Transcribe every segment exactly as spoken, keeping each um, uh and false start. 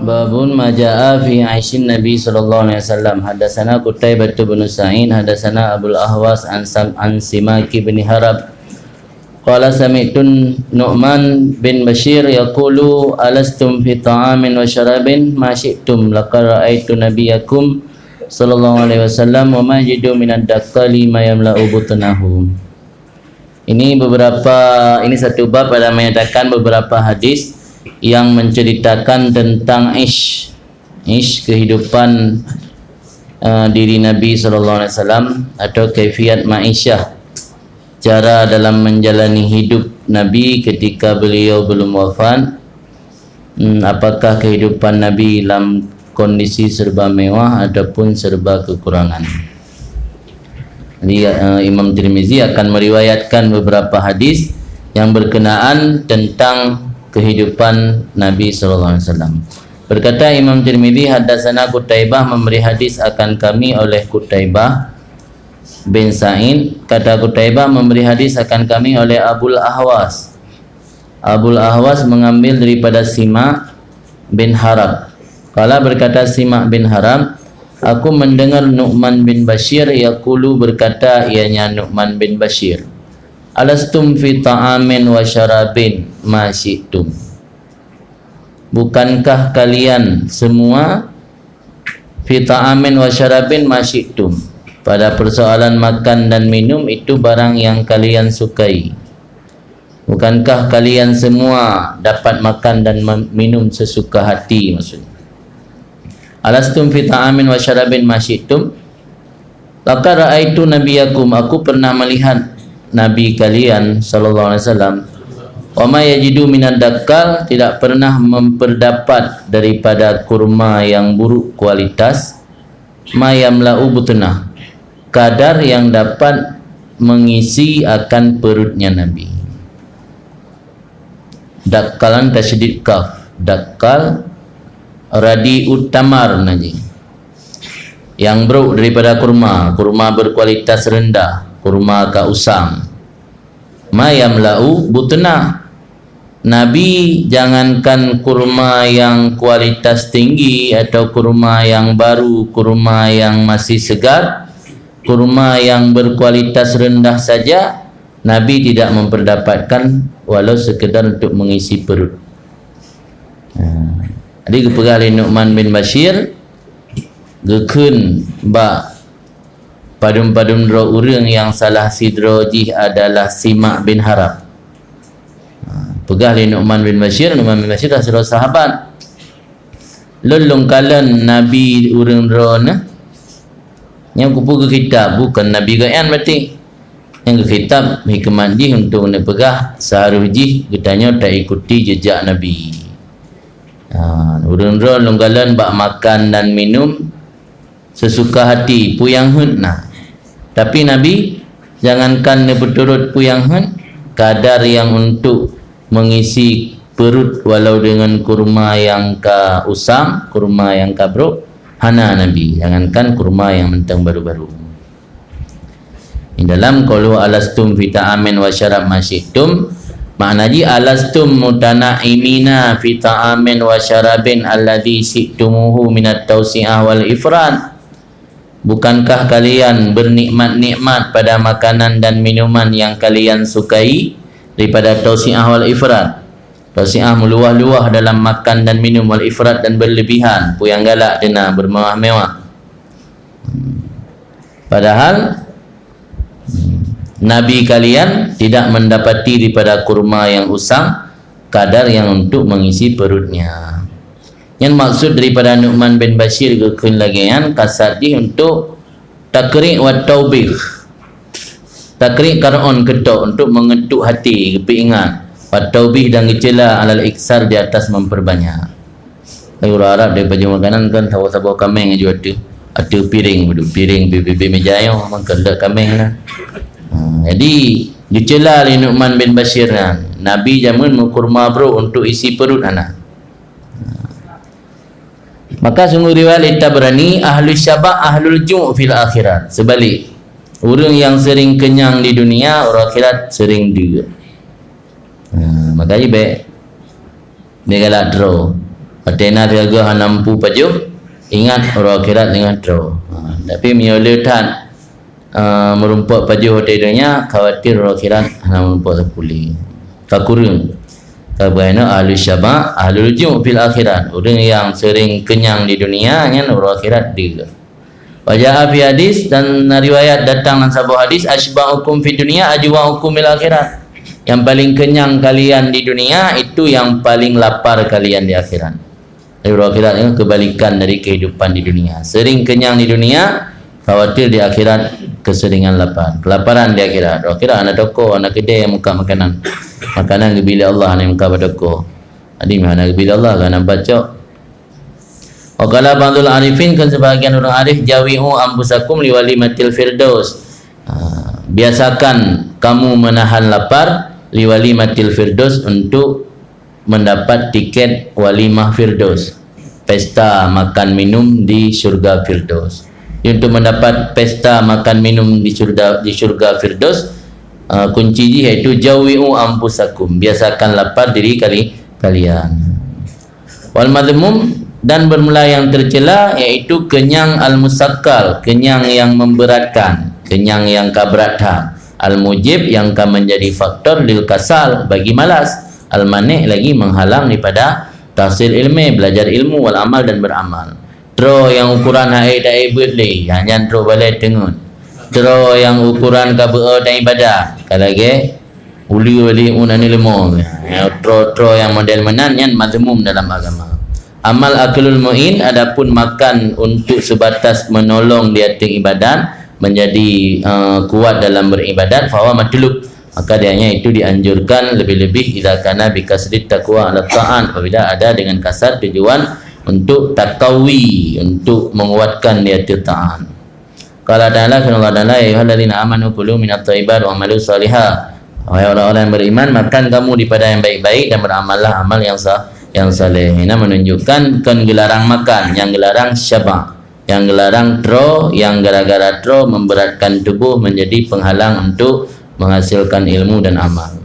Babun ma jaa fi aisyin Nabi sallallahu alaihi wasallam. Hadatsana Qutaibah bin Sa'id, hadatsana Abul Ahwas an Sam-, an Simak bin Harb. Qala sami'tu Nu'man bin Bashir yaqulu, "Alastum fi ta'amin wa syarabin ma syi'tum, laqad ra'aitu nabiyyakum sallallahu alaihi wasallam wa ma yajidu minad daqqali ma yamla'u butnahu." Ini beberapa, ini satu bab ada menyatakan beberapa hadis yang menceritakan tentang ish, ish kehidupan, eh, diri Nabi sallallahu alaihi wasallam atau kaifiat ma'isyah, cara dalam menjalani hidup Nabi ketika beliau belum wafat. Hmm, apakah kehidupan Nabi dalam kondisi serba mewah ataupun serba kekurangan? Jadi, eh, Imam Tirmizi akan meriwayatkan beberapa hadis yang berkenaan tentang kehidupan Nabi sallallahu alaihi wasallam. Berkata Imam Tirmizi, "Hadatsana Qutaibah, memberi hadis akan kami oleh Qutaibah bin Sa'id. Kata Qutaibah, memberi hadis akan kami oleh Abul Ahwas. Abul Ahwas mengambil daripada Simak bin Harb." Qala, berkata Simak bin Harb, "Aku mendengar Nu'man bin Bashir yaqulu, berkata ianya Nu'man bin Bashir, 'Alastum fi ta'amin wa syarabin ma syi'tum?' Bukankah kalian semua fi ta'amin wa syarabin ma syi'tum, pada persoalan makan dan minum itu barang yang kalian sukai? Bukankah kalian semua dapat makan dan mem-, minum sesuka hati?" Maksudnya, "Alastum fi ta'amin wa syarabin ma syi'tum?" "Laqad ra'aitu nabiyyakum, aku pernah melihat Nabi kalian sallallahu alaihi wasallam, wa ma yajidu minad dakkal, tidak pernah memperdapat daripada kurma yang buruk kualitas, ma yamla'u butnah, kadar yang dapat mengisi akan perutnya Nabi." Dakkalan tasydid kaf, dakkal radi'ut tamar naji. Yang brok daripada kurma, kurma berkualitas rendah, kurma ka usang. Ma yamla'u butnah. Nabi jangankan kurma yang kualitas tinggi atau kurma yang baru, kurma yang masih segar, kurma yang berkualitas rendah saja, Nabi tidak memperdapatkan walau sekedar untuk mengisi perut. Ha. Jadi geupeugah lé Nu'man bin Bashir, geukheun bak padum-padum droe ureuëng nyang salah sidroe jih adalah Simak bin Harb. Ha, peugah lé Nu'man bin Bashir, Nu'man bin Bashir adalah sidroe sahabat. Lôn lôn kalon Nabi ureuëng droeneuh nyang kupeugah kitab, bukon Nabi geuian berarti. Nyang geukitab hikmat jih untuk neupeugah seharôh jih geutanyoe taikuti jejak Nabi. Ha, ureuëng droe lôn kalon bak makan dan minum sesuka hati, peue nyang heuet na. Tapi Nabi, jangankan neupeuturot peue nyang heuet, kadar nyang untuk mengisi perut walau dengan kurma nyang ka usang, kurma nyang ka brok, hana Nabi, jangankan kurma nyang mantong baru-baru. Di dalam qalu alastum fi ta'amin wa syarab ma syi'tum, makna jih alastum mutana'imina fi ta'amin wa syarabin alladzi syi'tumuhu minat tausi'ah wal ifrat. Bukankah kalian bernikmat-nikmat pada makanan dan minuman yang kalian sukai daripada tausi'ah wal ifrat? Tausi'ah meuluwah-luwah dalam makan dan minum, wal ifrat dan berlebihan, peue nyang galak teuna, bermewah-mewah. Padahal Nabi kalian tidak mendapati daripada kurma yang usang kadar yang untuk mengisi perutnya. Nyan maksud daripada Nu'man bin Bashir geukheun lagée nyan kasat jih untuk takrik wa taubih. Takrik kareun keutok untuk mengetuk hati, geupeuingat. Wa taubih dan geuceula alal iksar di atas memperbanyak. Ureuëng Arab di pajoh makanan kan saboh-saboh kaméng aju ateueh, ateueh piréng, beudôh piréng, bibit-bibit meja nyoe, memang keundak kaméng lah. Ha, jadi, geuceula lé Nu'man bin Bashir nyan, Nabi jameun meukurma brok untuk isi perut hana. Maka sungguh riwayat lé Tabrani, "Ahlus syaba' ahlul ju' fil akhirat." Seubalik, ureuëng nyang seuring keunyang di dunia, uroe akhirat seuring deuek. Ha, maka jih bék, bék galak droe. Watée na sigoe hana mampu pajoh, ingat uroe akhirat teungoh troe. Ha, tapi meunyoe le that, eh, meurumpok pajoh watée donya, khawatir uroe akhirat hana meurumpok sapeue lé. Ka kureueng. Ka beuhana ahlu syaba, ahlu ju' fil akhirat. Ureuëng nyang seuring kenyang di dunia, nyan uroe akhirat deuh. Wa jaa fi hadis, dan riwayat datang dalam saboh hadis, "Asyba'ukum fid dunya ajwa'ukum fil akhirat." Yang paling kenyang kalian di dunia, itu yang paling lapar kalian di akhirat. Jadi, uroe akhirat ni kebalikan dari kehidupan di dunia. Sering kenyang di dunia, khawatir di akhirat keseringan lapar. Kelaparan di akhirat. Uroe akhirat hana toko, hana keudè yang muka makanan. Makanan geubri lé Allah, hana muka bak toko. Jadi, hana geubri lé Allah, hana bacok. Wa qala ba'dul arifin, kan sebahagian ureuëng arif, "Jawi'u anfusakum liwalimatil firdaus." Ha, biasakan kamu menahan lapar, liwalimatil firdaus, untuk mendapat tiket walimah firdaus, pesta makan minum di syurga firdaus. Untuk mendapat pesta makan minum di syurga, di syurga firdaus, ha, kunci jih yaitu jawi'u anfusakum, biasakan lapar diri kali, kalian. Wal madhmum, dan bermula yang tercela, yaitu kenyang al-musakkal, kenyang yang memberatkan, kenyang yang ka brat that. Al-mujib, yang ka menjadi faktor lil kasal, bagi malas. Al-mani', lagi menghalang daripada tahsil ilmi, belajar ilmu, wal amal, dan beramal. Troe nyang ukoran hai dae beuet lé, nyan, nyan troe balai teungeut. Troe nyang ukoran ka beuet dan ibadah, ka lagée uleue lé un aneuk leumo. Ya, troe-troe nyang model meunan nyan madhmum dalam agama. Amal aklul mu'in, adapun makan untuk sebatas menolong di ateueh ibadat, menjadi, eh, kuat dalam beribadat, fahuwa matlub. Maka dianya itu dianjurkan, lebih-lebih idza kana bi qasdit taqwa ala ta'at, apabila ada dengan kasar tujuan untuk taqawi, untuk menguatkan di ateueh taat. Qala ta'ala, firman Allah Ta'ala, "Ya ayyuhalladzina amanu kulu minat thayyibat wa'malu shaliha." Wahai orang-orang yang beriman, makan kamu daripada yang baik-baik dan beramallah amal yang sa-, yang saleh. Ini menunjukkan kon geularang makan, yang geularang syaba', yang geularang troe, yang gara-gara troe memberatkan tubuh menjadi penghalang untuk menghasilkan ilmu dan amal.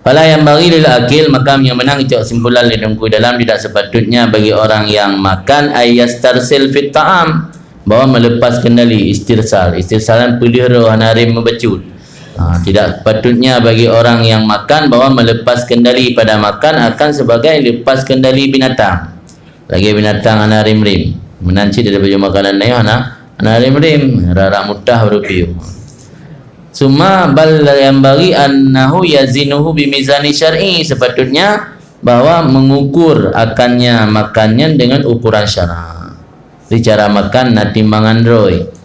Fala yanbaghi lil aqil, maka nyang meunan geucok simpulan lé Teungku Dalam, tidak sepatutnya bagi orang yang makan ay yastarsil fit ta'am, bahwa melepas kendali, istirsal. Istirsal kan peuleueh droe hana rem meubacut. Ha, tidak sepatutnya bagi orang yang makan bahwa melepas kendali pada makan akan sebagai lepas kendali binatang. Lagée binatang hana rem-rem. Meunan cit dari baju makanan na hana, hana rem-rem, rara mutah baru piôh. Summa bal yanbaghi annahu yazinuhu bimizani syar'i. Sepatutnya bahwa mengukur akannya makannya dengan ukuran syara. Di cara makan na timbangan droe.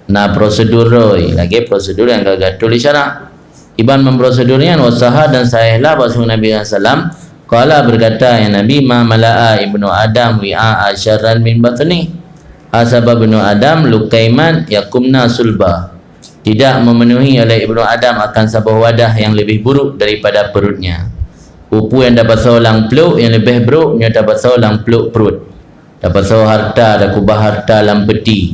Na prosedur droe, lagée prosedur nyang ka geuatur lé syara. Iban memprosedur nyan, wa sahha, dan sahihlah bahwa Nabi sallallahu alaihi wasallam qala, berkata ya Nabi, "Ma mala'a ibnu Adam wi'a'a syarran min batni." Hana sabab ibnu Adam lukaiman yakumna sulba. Tidak memenuhi oleh ibnu Adam akan saboh wadah yang lebih buruk daripada perutnya. Peue-peue nyang tapasoe lam pluek nyang leubeh brok nyoe tapasoe lam pluek pruet. Tapasoe harta, takubah harta lam peti,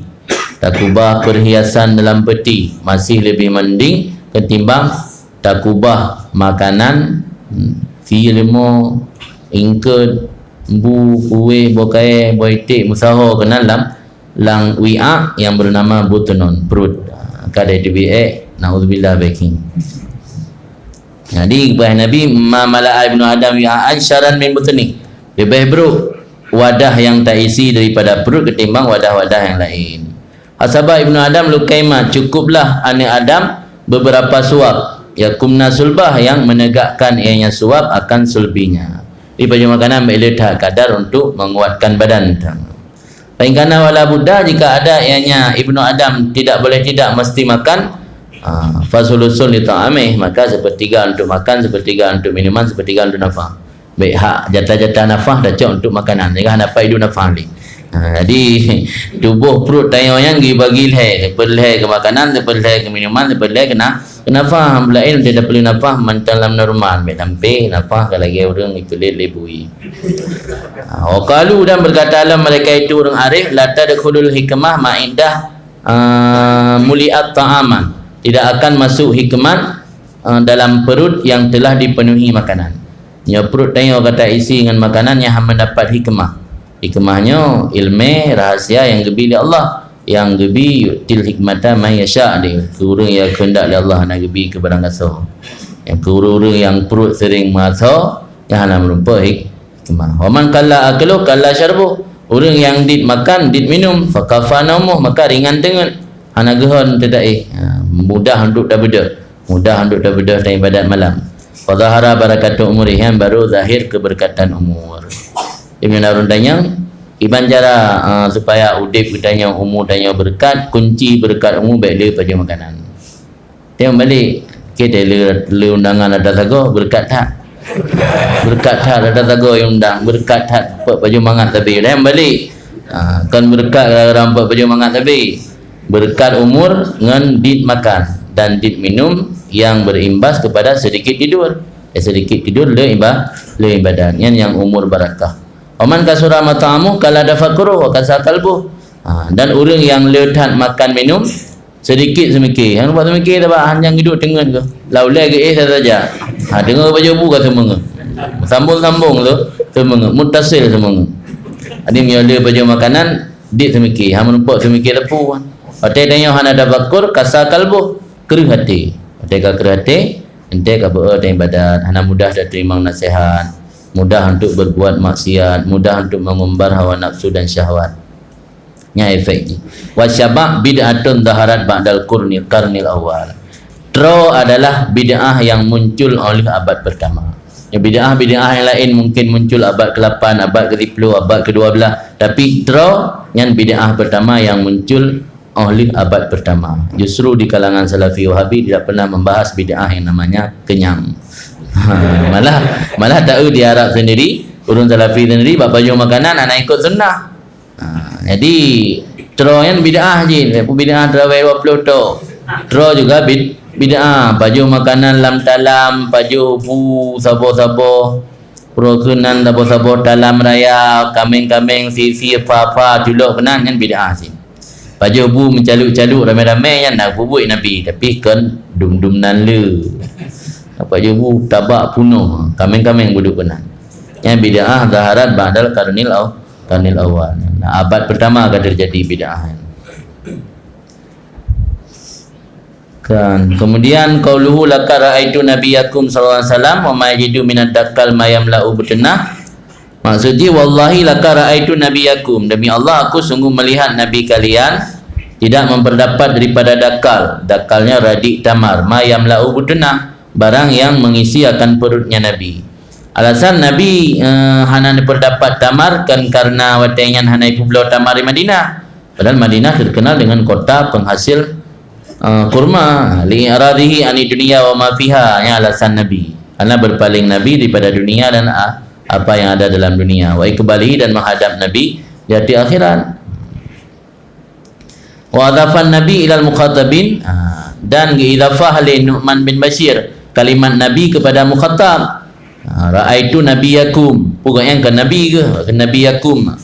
takubah perhiasan dalam peti, masih lebih mending ketimbang takubah makanan, hmm, sie leumo, ingkot, bu, kueh, boh kayée, boh iték, meusaho keunan lam, lam wi'ak nyang bernama butnun, perut. Ka dai teubiet, naudzubillah, baking. Jadi, bah Nabi, "Ma mala'a ibnu Adam wi'aan syarran min butni." Lebih buruk wadah yang taisi daripada perut ketimbang wadah-wadah yang lain. Hana sabab ibnu Adam lukaima, cukuplah aneuk Adam beberapa suap. Yakumna sulbah, yang menegakkan ianya suap akan sulbinya. Di baju makanan bèk le that kadar untuk menguatkan badan. Fa in kana wala budda, jika ada ianya ibnu Adam tidak boleh tidak mesti makan, ah, fa sulusun li ta'amih, maka sepertiga untuk makan, sepertiga untuk minuman, sepertiga untuk nafah. Bèk hak jatah-jatah nafah tacok untuk makanan, sehingga hana dapat idup nafah lé. Ha, jadi, tuboh pruet tanyoe nyan geubagi lhèe, sipeulhèe keu makanan, sipeulhèe keu minuman, sipeulhèe keu na-, keu nafah. Laén teupeue nafah mantong lam normal, bèk sampé nafah ka lagèe ureueng itulet lé bui. Ha, wa qalu, dan berkatalah mereka itu ureueng arif, "La tadkhulul hikmah ma indah, ah, muliat ta'aman." Tidak akan masuk hikmat, ah, dalam perut yang telah dipenuhi makanan. Nyoe pruet tanyoe ka taisi ngon makanan nyang hana dapat hikmah. Hikmah nyoe ilmu rahsia nyang geubi lé Allah, nyang geubi yu'til hikmata may yasha, di keu ureuëng nyang keuheundak lé Allah na geubi keu barang gasoe. Nyang keu ureuëng-ureuëng nyang pruet sering meuasoe, nyang hana meurumpok hik-, hikmah. Wa man qalla akluhu qalla syarbuhu. Ureuëng nyang dit makan, dit minum, fa khafa naumuhu, maka ringan teungeut. Hana geuhon teudaéh. Ha, mudah untuk tabeudôh. Mudah untuk tabeudôh dan ibadat malam. Fa zahara barakatu umurihi, baru zahir keberkatan umur. Jadi, meunurot tanyoe, kiban cara, ah, supaya udeb geutanyoe, umu tanyoe beureukat, kunci beureukat umu bèk le pajoh makanan. Teuh balik, ke teuh le, le undangan ata sagoe, beureukat that. Beureukat that ata sagoe nyang undang, beureukat that peuet pajoh mangat sabe. Teuh balik. Ah, kon beureukat gara-gara peuet pajoh mangat sabe. Beureukat umur ngon dit makan dan dit minum nyang berimbas kepada sedikit tidur. Eh, sedikit tidur le iba-, le ibadat. Nyan nyang umur barakah. Wa man kasura mat'amuhu qalla tafakkuru wa qasa qalbuhu. Ha, dan ureuëng nyang le that makan minum, sedikit seumike. Hana pat seumike, sabab hana nyang hidup teungeut ke. Lau lé geuéh saja. Ha, deungoe pajoh bu ka seumeungeut. Sambung-sambung tu, seumeungeut. Muttasil seumeungeut. Jadi, meunyoe le pajoh makanan, dit seumike. Ha, meurumpok seumike teupeu. Watèe tanyoe hana tafakkur, qasa qalbuhu, kreueh até. Watèe ka kreueh até, entèe ka beu-e dan ibadat, hana mudah tateurimong naseuhat, mudah untuk berbuat maksiat, mudah untuk mengumbar hawa nafsu dan syahwat. Nyan efek jih. Wa syaba' bid'atun zaharat ba'dal qurni, qarnil awwal. Troe adalah bid'ah yang muncul oleh abad pertama. Ya, bid'ah-bid'ah yang lain mungkin muncul abad kelapan, abad kesepuluh, abad kedua belas. Tapi troe nyan bid'ah pertama yang muncul oleh abad pertama. Justru di kalangan Salafi Wahabi tidak pernah membahas bid'ah yang namanya kenyang. Ha, malah, malah tahu di Arab sendiri, ureuëng Salafi sendiri bak pajoh makanan hana ikut sunnah. Ha, jadi, troe nyan bid'ah jih, bid'ah terawih dua puluh troe. Troe juga bid-, bid'ah, pajoh makanan lam talam, pajoh bu saboh-saboh, uroe keunan saboh-saboh, talam raya, kaméng-kaméng, sie-sie, pha-pha, culok keunan, nyan bid'ah jih. Pajoh bu meucaluk-caluk ramé-ramé nyan na geubuet Nabi, tapi kon dum-dum nan le. Pajoh bu tabak punoh, kaméng-kaméng buduek keunan. Nyan bid'ah zaharat ba'dal qarnil aw-, qarnil awwal. Nah, abad pertama ka terjadi bid'ah. Kan. Kemudian qauluhu laqad ra'aitu nabiyakum sallallahu alaihi wasallam wa ma yajidu minad dakkal ma yamla'u butunah. Maksud jih, "Wallahi laqad ra'aitu nabiyakum." Demi Allah, aku sungguh melihat Nabi kalian tidak memperdapat daripada dakal. Dakalnya radik tamar. Ma yamla'u butunah. Barang yang mengisi akan perutnya Nabi. Alasan Nabi, eh, hana neupeurdapat tamar kan karena watèe nyan hana ipeubloe tamar di Madinah. Padahal Madinah terkenal dengan kota penghasil, eh, kurma. Li'iradihi anid dunya wa ma fiha, nyan alasan Nabi. Karena berpaling Nabi daripada dunia dan a-, apa yang ada dalam dunia. Wa iqbalihi, dan menghadap Nabi di hati akhirat. Wa adhafan Nabi ilal mukhatabin, ha, dan geuidhafah lé Nu'man bin Bashir kalimat Nabi kepada mukhatab. Ha, "Ra'aitu nabiyakum." Peugah nyang ka Nabi ke? Nabiyakum.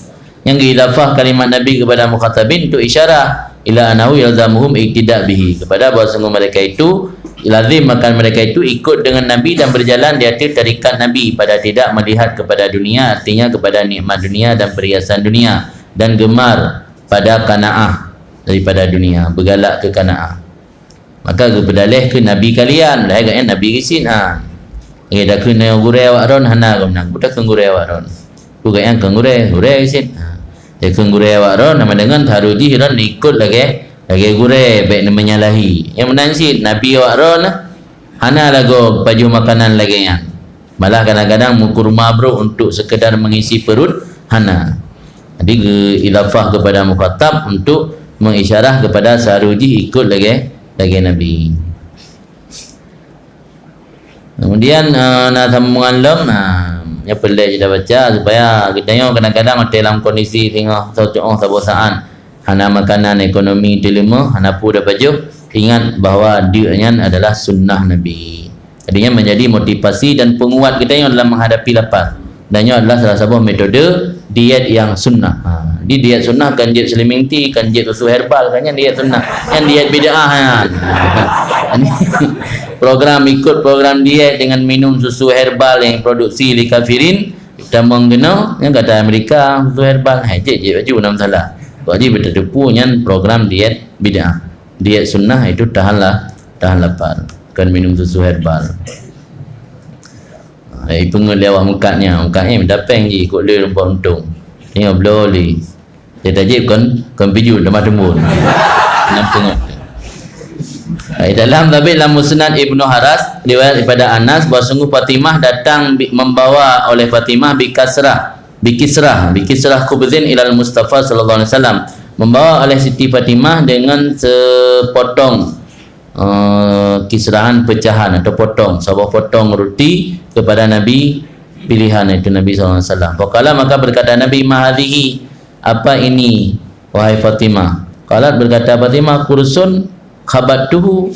Nyang geuidhafah kalimat Nabi kepada mukhatabin untuk isyarah ila annahu yalzamuhum iqtida bihi, kepada bahwa sungguh mereka itu lazim akan mereka itu ikut dengan Nabi dan berjalan di atas tarikat Nabi pada tidak melihat kepada dunia, artinya kepada nikmat dunia dan perhiasan dunia, dan gemar pada qanaah daripada dunia, bergalak ke qanaah. Maka geupeudaleh keu nabi kalian, padahai gobnyan nabi geucit, ha. Lagèe takheun nyoe gurèe awak droen, hana gobnyan, buta kheun gurèe awak droen. Buka nyang kheun gurèe, gurèe geucit. Ha. Takheun gurèe awak droen, nama deungon taru jih droen ikot lagèe, lagèe gurèe, bèk neumenyalahi. Nyang meunan cit, nabi awak droen, hana lagoe pajoh makanan lagèe nyan. Malah kadang-kadang meukurma brôk untuk sekedar mengisi perut, hana. Jadi, geuidhafah kepada mukhatab untuk mengisyarah kepada saru jih ikot lagèe, lagèe Nabi. Kemudian, eh, na sambungan lom, nah, nyoe peureulèe kita baca supaya geutanyoe kadang-kadang watèe lam kondisi singoh soe cuoh saboh saat. Hana makanan, ekonomi teuleumoh, hana peue tapajoh, ingat bahwa deuk nyan adalah sunnah Nabi. Jadi, nyan menjadi motivasi dan penguat geutanyoe dalam menghadapi lapar. Dan nyoe adalah salah saboh metode diet yang sunnah. Ha, Di diet sunnah kan jieb slimming tea, kan jieb susu herbal, kan nyan diet sunnah. Nyan diet bid'ah nyan. Program, ikut program diet dengan minum susu herbal yang produksi lé kafirin, tamong keunoe, nyan kata Amerika, susu herbal, hai, jieb, jieb laju, hana masalah. Kok jih beuteupeue nyan program diet bid'ah. Diet sunnah itu tahan la-, tahan lapar. Kan minum susu herbal. Ha, ipeungeut lé awak meukat nyan, meukat nyan mita péng jih, ikot lé rumpok untông. Nyoe bloe lé. Jadi tajib kon, kon pijul, tamah teumbon. Nyan peungeut. Ha, dalam, tapi lam Musnad Ibnu Haras, riwayat daripada Anas, bahwa sungguh Fatimah datang bi-, membawa oleh Fatimah bi kasrah, bi kisrah, bi kisrah khubzin ilal Mustafa sallallahu alaihi wasallam. Membawa oleh Siti Fatimah dengan sepotong eh, kisrahan pecahan atau potong, saboh potong ruti kepada Nabi pilihan, yaitu Nabi sallallahu alaihi wasallam. Faqala, maka berkata Nabi, "Ma hadhihi?" "Apa ini, wahai Fatimah?" Qalat, berkata Fatimah, "Kursun khabattuhu."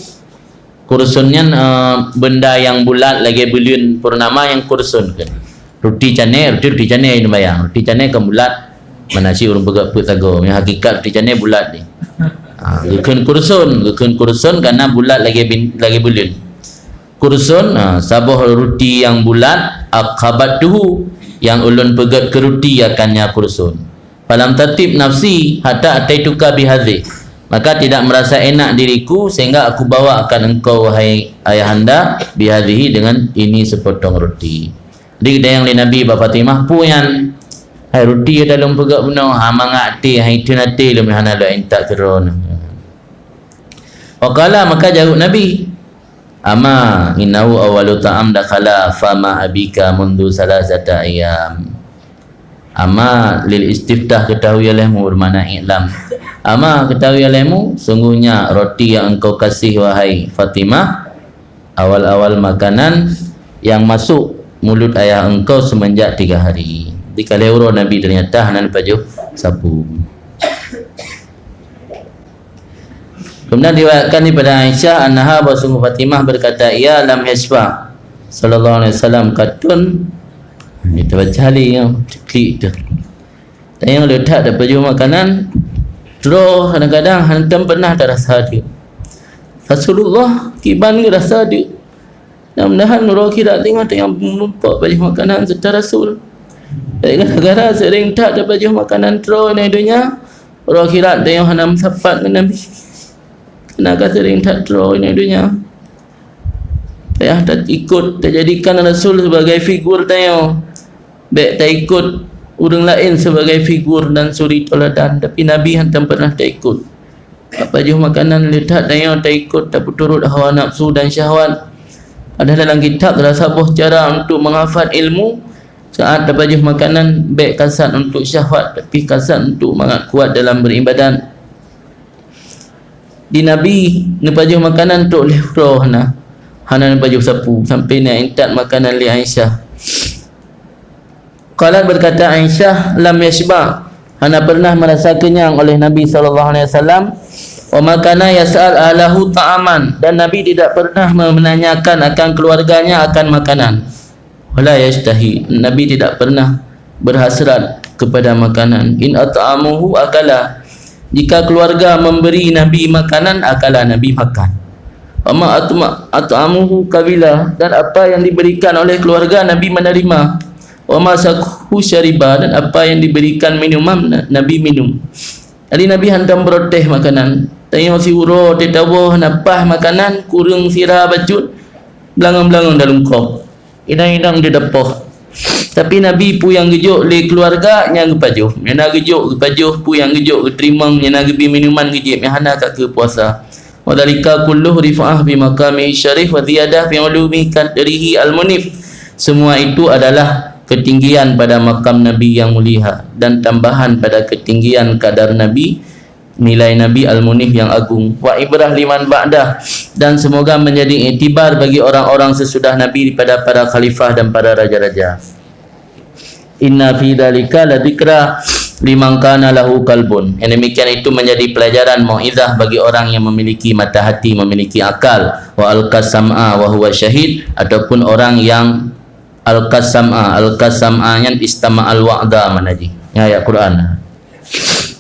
Kursun nyan, eh, benda yang bulat lagèe buleuen purnama nyang kursun kan. Ruti canè, ruti, ruti canè, bayang. Ruti canè kan bulat, mana si ureueng peugah peuet sagoe. Nyang hakikat ruti canè bulat ni. Ha, geukheun kursun, geukheun kursun karena bulat lagèe bin-, lagèe buleuen. Kursun, ha, saboh ruti yang bulat, akhabattuhu, yang ulôn peugèt keu ruti akannya kursun. Falam tatib nafsi hatta ataituka bihadhi. Maka tidak merasa enak diriku sehingga aku bawa akan engkau, wahai ayahanda, bihadhihi, dengan ini sepotong roti. Jadi, geutanyong lé Nabi bak Fatimah, "Peue nyan?" "Hai, roti nyang lôn peugèt bunoe, ha, mangat até, hai, theun até lôn hana lôn intat keudroe." Wa qala, maka jaweueb Nabi, "Amma innahu awwalu ta'am dakhala fama abika mundu salasata ayyam." Amma lil istiftah, ketahui olehmu, bermakna i'lam. Amma, ketahui olehmu, sungguhnya roti yang engkau kasih, wahai Fatimah, awal-awal makanan yang masuk mulut ayah engkau semenjak tiga hari. Di kali uroe Nabi ternyata hana pajoh sapu. Kemudian diriwayatkan daripada Aisyah annaha, bahwa sungguh Fatimah berkata, "Ia lam yashba sallallahu alaihi wasallam katun." Kita baca lagi yang klik tu. Tanyong le that tapajoh makanan, droe kadang-kadang hantom pernah tarasa deuk. Rasulullah kiban geurasa deuk. Mudah-mudahan uroe akhirat teungoh tanyong meurumpok pajoh makanan serta Rasul. Tapi gara-gara seuring that tapajoh makanan droe ngon donya, uroe akhirat tanyong hana meusapat ngon Nabi. Keureuna ka seuring that droe ngon donya. Payah taikot, tajadikan Rasul sebagai figur tanyoe. Bèk taikot ureueng laén sebagai figur dan suri teuladan, tapi Nabi hantom pernah taikot. Tapajoh makanan le that tanyoe taikot, tapeuturot hawa nafsu dan syahwat. Ada dalam kitab salah saboh cara untuk menghafal ilmu, saat tapajoh makanan, bèk kasat untuk syahwat, tapi kasat untuk mangat kuat dalam beribadat. Di Nabi neupajoh makanan trok lhèe uroe hana, hana neupajoh sapu, sampai na intat makanan lé Aisyah. Qalat, berkata Aisyah, "Lam yashba," hana pernah merasa kenyang oleh Nabi sallallahu alaihi wasallam. "Wa ma kana yas'al ahlahu ta'aman," dan Nabi tidak pernah menanyakan akan keluarganya akan makanan. "Wala yashtahi," Nabi tidak pernah berhasrat kepada makanan. "In at'amuhu akala," jika keluarga memberi Nabi makanan, akala, Nabi makan. "Wa ma atma-, at'amuhu qabila," dan apa yang diberikan oleh keluarga, Nabi menerima. "Wa ma saqahu syariba," dan apa yang diberikan minuman, Na-, Nabi minum. Jadi Nabi hantom protes makanan. Tanyoe siuroe teuh tawoe hana paih makanan, kureueng sira bacut, beulangong-beulangong dalam kop. Inong-inong di depoh. Tapi Nabi peue nyang geujok lé keuluwarga, nyan geupajoh. Nyang na geujok, geupajoh, peue nyang geujok, geuteurimong, nyang na geubri minuman, geujieb, nyang hana ka keu puasa. "Wa dzalika kulluhu rif'ah bi maqamihi syarif wa ziyadah fi ulumi qadrihi al-munif." Semua itu adalah ketinggian pada makam Nabi yang mulia dan tambahan pada ketinggian kadar Nabi, nilai Nabi al-munif yang agung. "Wa ibrah liman ba'dah," dan semoga menjadi iktibar bagi orang-orang sesudah Nabi daripada para khalifah dan para raja-raja. "Inna fi dzalika ladzikra liman kana lahu qalbun." Yang demikian itu menjadi pelajaran mauizah bagi orang yang memiliki mata hati, memiliki akal. "Wa alqas sam'a wa huwa syahid," ataupun orang yang alqas sam'a, alqas sam'a nyan istama'al wa'dha makna jih. Nyan ayat Quran.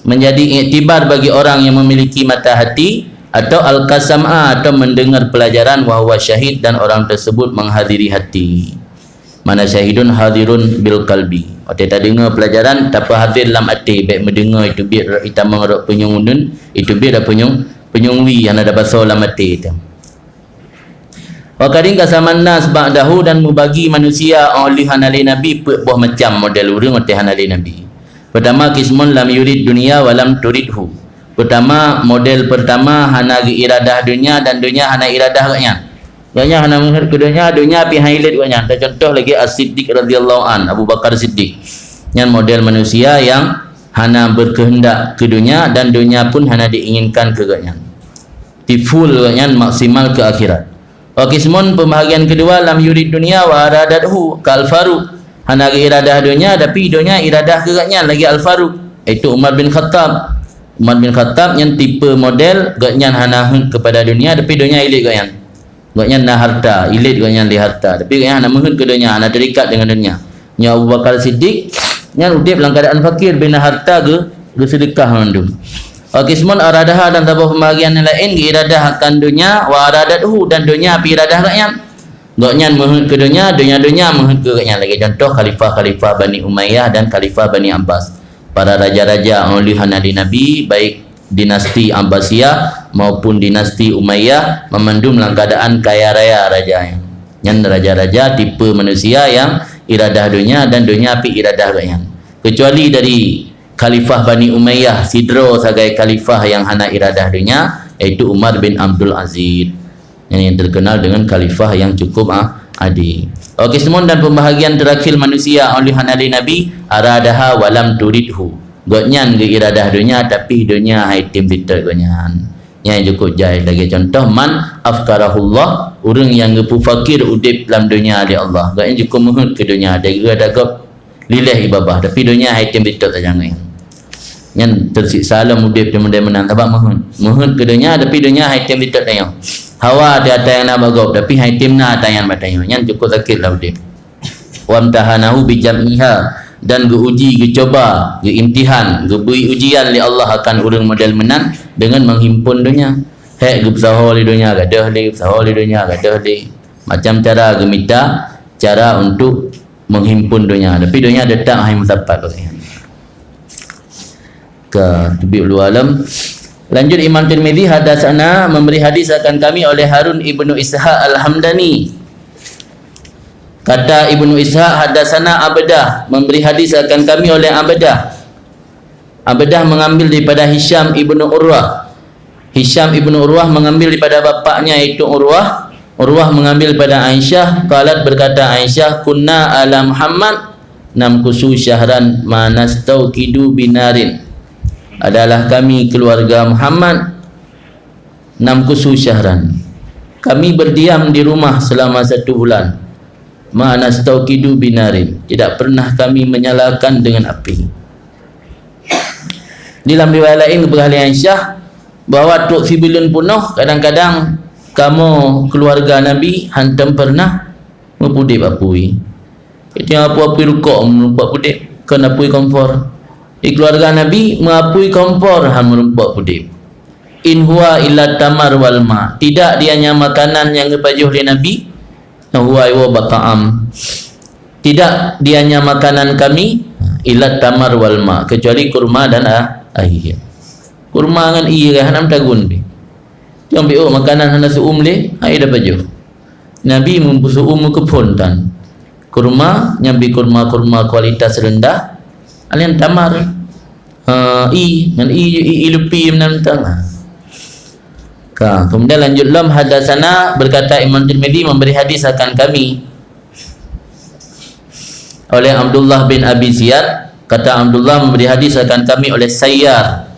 Menjadi iktibar bagi orang yang memiliki mata hati, atau alqa sam'a, atau mendengar pelajaran, wa huwa syahid, dan orang tersebut menghadiri hati. Mana syahidun hadirun bil qalbi. Watèe tadeungoe pelajaran, tapeuhadir lam até, bèk meudeungoe iteubiet itamong rot punyueng uneun, iteubiet peunyueng, peunyueng wie hana tabasoe lam até teuh. Wa qad inqasaman nas ba'dahu, dan meubagi manusia 'oh lheueh hana lé Nabi peuet boh macam model ureueng watèe hana lé Nabi. Pertama, qismun lam yurid dunya wa lam turidhu. Pertama, model pertama hana geuiradah donya dan donya hana iradah gobnyan. Gobnyan hana meuheuet keu donya, donya pih hana ilét gobnyan. Tacontoh lagèe As-Siddiq radhiyallahu an, Abu Bakar Siddiq. Nyan model manusia nyang hana berkehendak keu donya dan donya pun hana diinginkan keu gobnyan. Tiful gobnyan maksimal keu akhirat. Wa qismun, pembahagian kedua, lam yurid dunya wa aradathu, ka Al-Faruq. Hana geuiradah donya, tapi donya iradah keu gobnyan lagèe Al-Faruq, yaitu Umar bin Khattab. Umar bin Khattab nyan tipe model gobnyan hana heuet kepada dunia, tapi donya ilét gobnyan. Gobnyan na harta, ilét gobnyan lé harta, tapi gobnyan hana meuheuet keu donya, hana terikat dengan dunia. Nyoe Abu Bakar Siddiq, nyan udép lam keuadaan fakir, bina harta geu-, geuseudeukah mandum. Wa qismun aradaha, dan saboh pembahagian nyang laén geuiradah akan donya, wa aradathu, dan donya pih iradah gobnyan. Gobnyan meuheuet keu donya, donya-donya meuheuet keu gobnyan. Lagèe contoh khalifah-khalifah Bani Umayyah dan khalifah Bani Abbas. Para raja-raja 'oh lheueh hana lé Nabi, baik dinasti Abbasiyah maupun dinasti Umayyah, mamandum lam keuadaan kaya raya raja nyan. Nyan raja-raja tipe manusia nyang iradah donya dan donya pih iradah gobnyan. Kecuali dari khalifah Bani Umayyah sidroe sagai khalifah nyang hana iradah donya, yaitu Umar bin Abdul Aziz. Nyan nyang terkenal dengan khalifah nyang cukup, ah, adé. Wa qismun, dan pembahagian terakhir manusia 'oh lheueh hana lé Nabi, aradaha wa lam turidhu. Gobnyan geuiradah donya, tapi donya han item seutôt gobnyan. Nyan cukup jai lagèe contoh, man afqarahullah, ureueng nyang geupeufakir udép lam donya lé Allah. Gobnyan cukup meuheuet keu donya, dan geuiradah gob lillah ié babah, tapi donya han item seutôt tajak ngon nyan. Nyan teusiksa lom udép di meudeh meunan, sabab meuheuet. Meuheuet keu donya, tapi donya han item seutôt tanyoe. Hawa ata-ata nyang na bak gob, tapi han item na ata nyan bak tanyoe. Nyan cukup sakét lah udép. Wamtahanahu bijam'iha, dan geuuji, geucuba, geuimtihan, geubri ujian lé Allah akan ureueng model meunan deungon menghimpun donya. Hék geupeusaho lé donya, gadôh lé, peusaho lé donya, gadôh lé. Macam cara geumita cara untuk menghimpun donya, tapi donya teutap han meusapat. Ka, teubiet luwa lom. Lanjut Imam Tirmizi, hadatsana, memberi hadis akan kami oleh Harun ibnu Ishaq Al-Hamdani. Kata Ibnu Ishaq, hadatsana Abdah, memberi hadis akan kami oleh Abdah. Abdah mengambil daripada Hisham ibnu Urwah. Hisham ibnu Urwah mengambil daripada bapaknya, yaitu Urwah. Urwah mengambil pada Aisyah, qalat, berkata Aisyah, "Kunna ala Muhammad namkusu syahran ma nastauqidu binarin." Adalah kami keluarga Muhammad namkusu syahran. Kami berdiam di rumah selama satu bulan. Ma nastauqidu binarin. Tidak pernah kami menyalakan dengan api. Di lam riwayat laén geupeugah lé Aisyah bahwa trok sibuleuen peunoh kadang-kadang kamoe keluarga Nabi hantom pernah meupudeb apui. Keutiang apui-apui rukok meureumpok pudeb, kon apui kompor. Di keluarga Nabi meuapui kompor han meureumpok pudeb. In huwa illa tamar wal ma. Tidak di nya makanan nyang geupajoh lé Nabi, huwa iwa bata'am. Tidak di nya makanan kami, illa tamar wal ma, kecuali kurma dan a-, air. Kurma ngon ié hana meutagun pih. Nyang piôh makanan hana seu'uem lé, hai dapajoh. Nabi meupeuseue meukeupon tan. Kurma, nyang bi kurma-kurma kualitas rendah, alèh tamar. Ha, i, ngon i, i, i lupi meunan tan. Ka, kemudian lanjut lom, hadatsana, berkata Imam Tirmizi memberi hadis akan kami oleh Abdullah bin Abi Ziyad, kata Abdullah memberi hadis akan kami oleh Sayyar.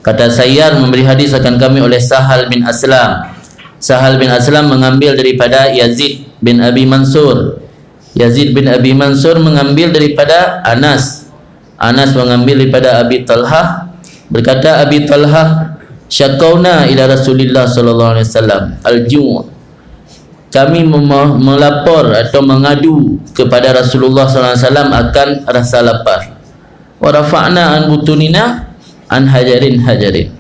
Kata Sayyar memberi hadis akan kami oleh Sahal bin Aslam. Sahal bin Aslam mengambil daripada Yazid bin Abi Mansur. Yazid bin Abi Mansur mengambil daripada Anas. Anas mengambil daripada Abi Talhah. Berkata Abi Talhah, "Syakauna ila Rasulillah sallallahu alaihi wasallam al-ju'." Kami mem-, melapor atau mengadu kepada Rasulullah sallallahu alaihi wasallam akan rasa lapar. Wa rafa'na an butunina an hajarin hajarin.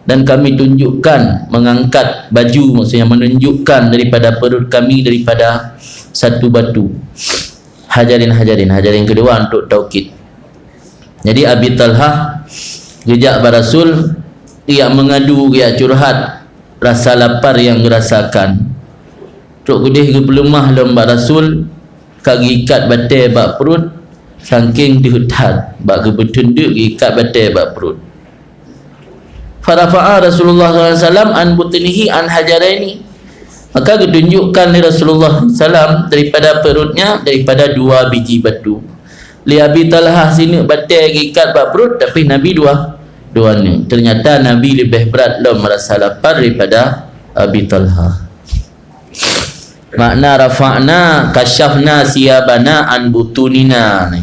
Dan kami tunjukkan, mengangkat baju, maksudnya menunjukkan daripada perut kami daripada satu batu. Hajarin hajarin. Hajarin kedua untuk taukid. Jadi Abi Talhah geujak bak Rasul, geujak mengadu, geujak curhat rasa lapar nyang geurasakan. Trok keudeh geupeuleumah lom bak Rasul, ka geuikat batée bak pruet, saking deuh that, bak geupeuteun deuk geuikat batée bak pruet. Farafa'a Rasulullah sallallahu alaihi wasallam an butunihi an hajaraini. Maka geutunjukkan lé Rasulullah sallam daripada perutnya, daripada dua biji batu. Lé Abi Talhah sineuk batée geuikat bak pruet, tapi Nabi dua, dua neuk. Ternyata Nabi leubeh brat lom rasa lapar daripada Abi Talhah. Makna rafa'na, kasyafna siyabana an butunina.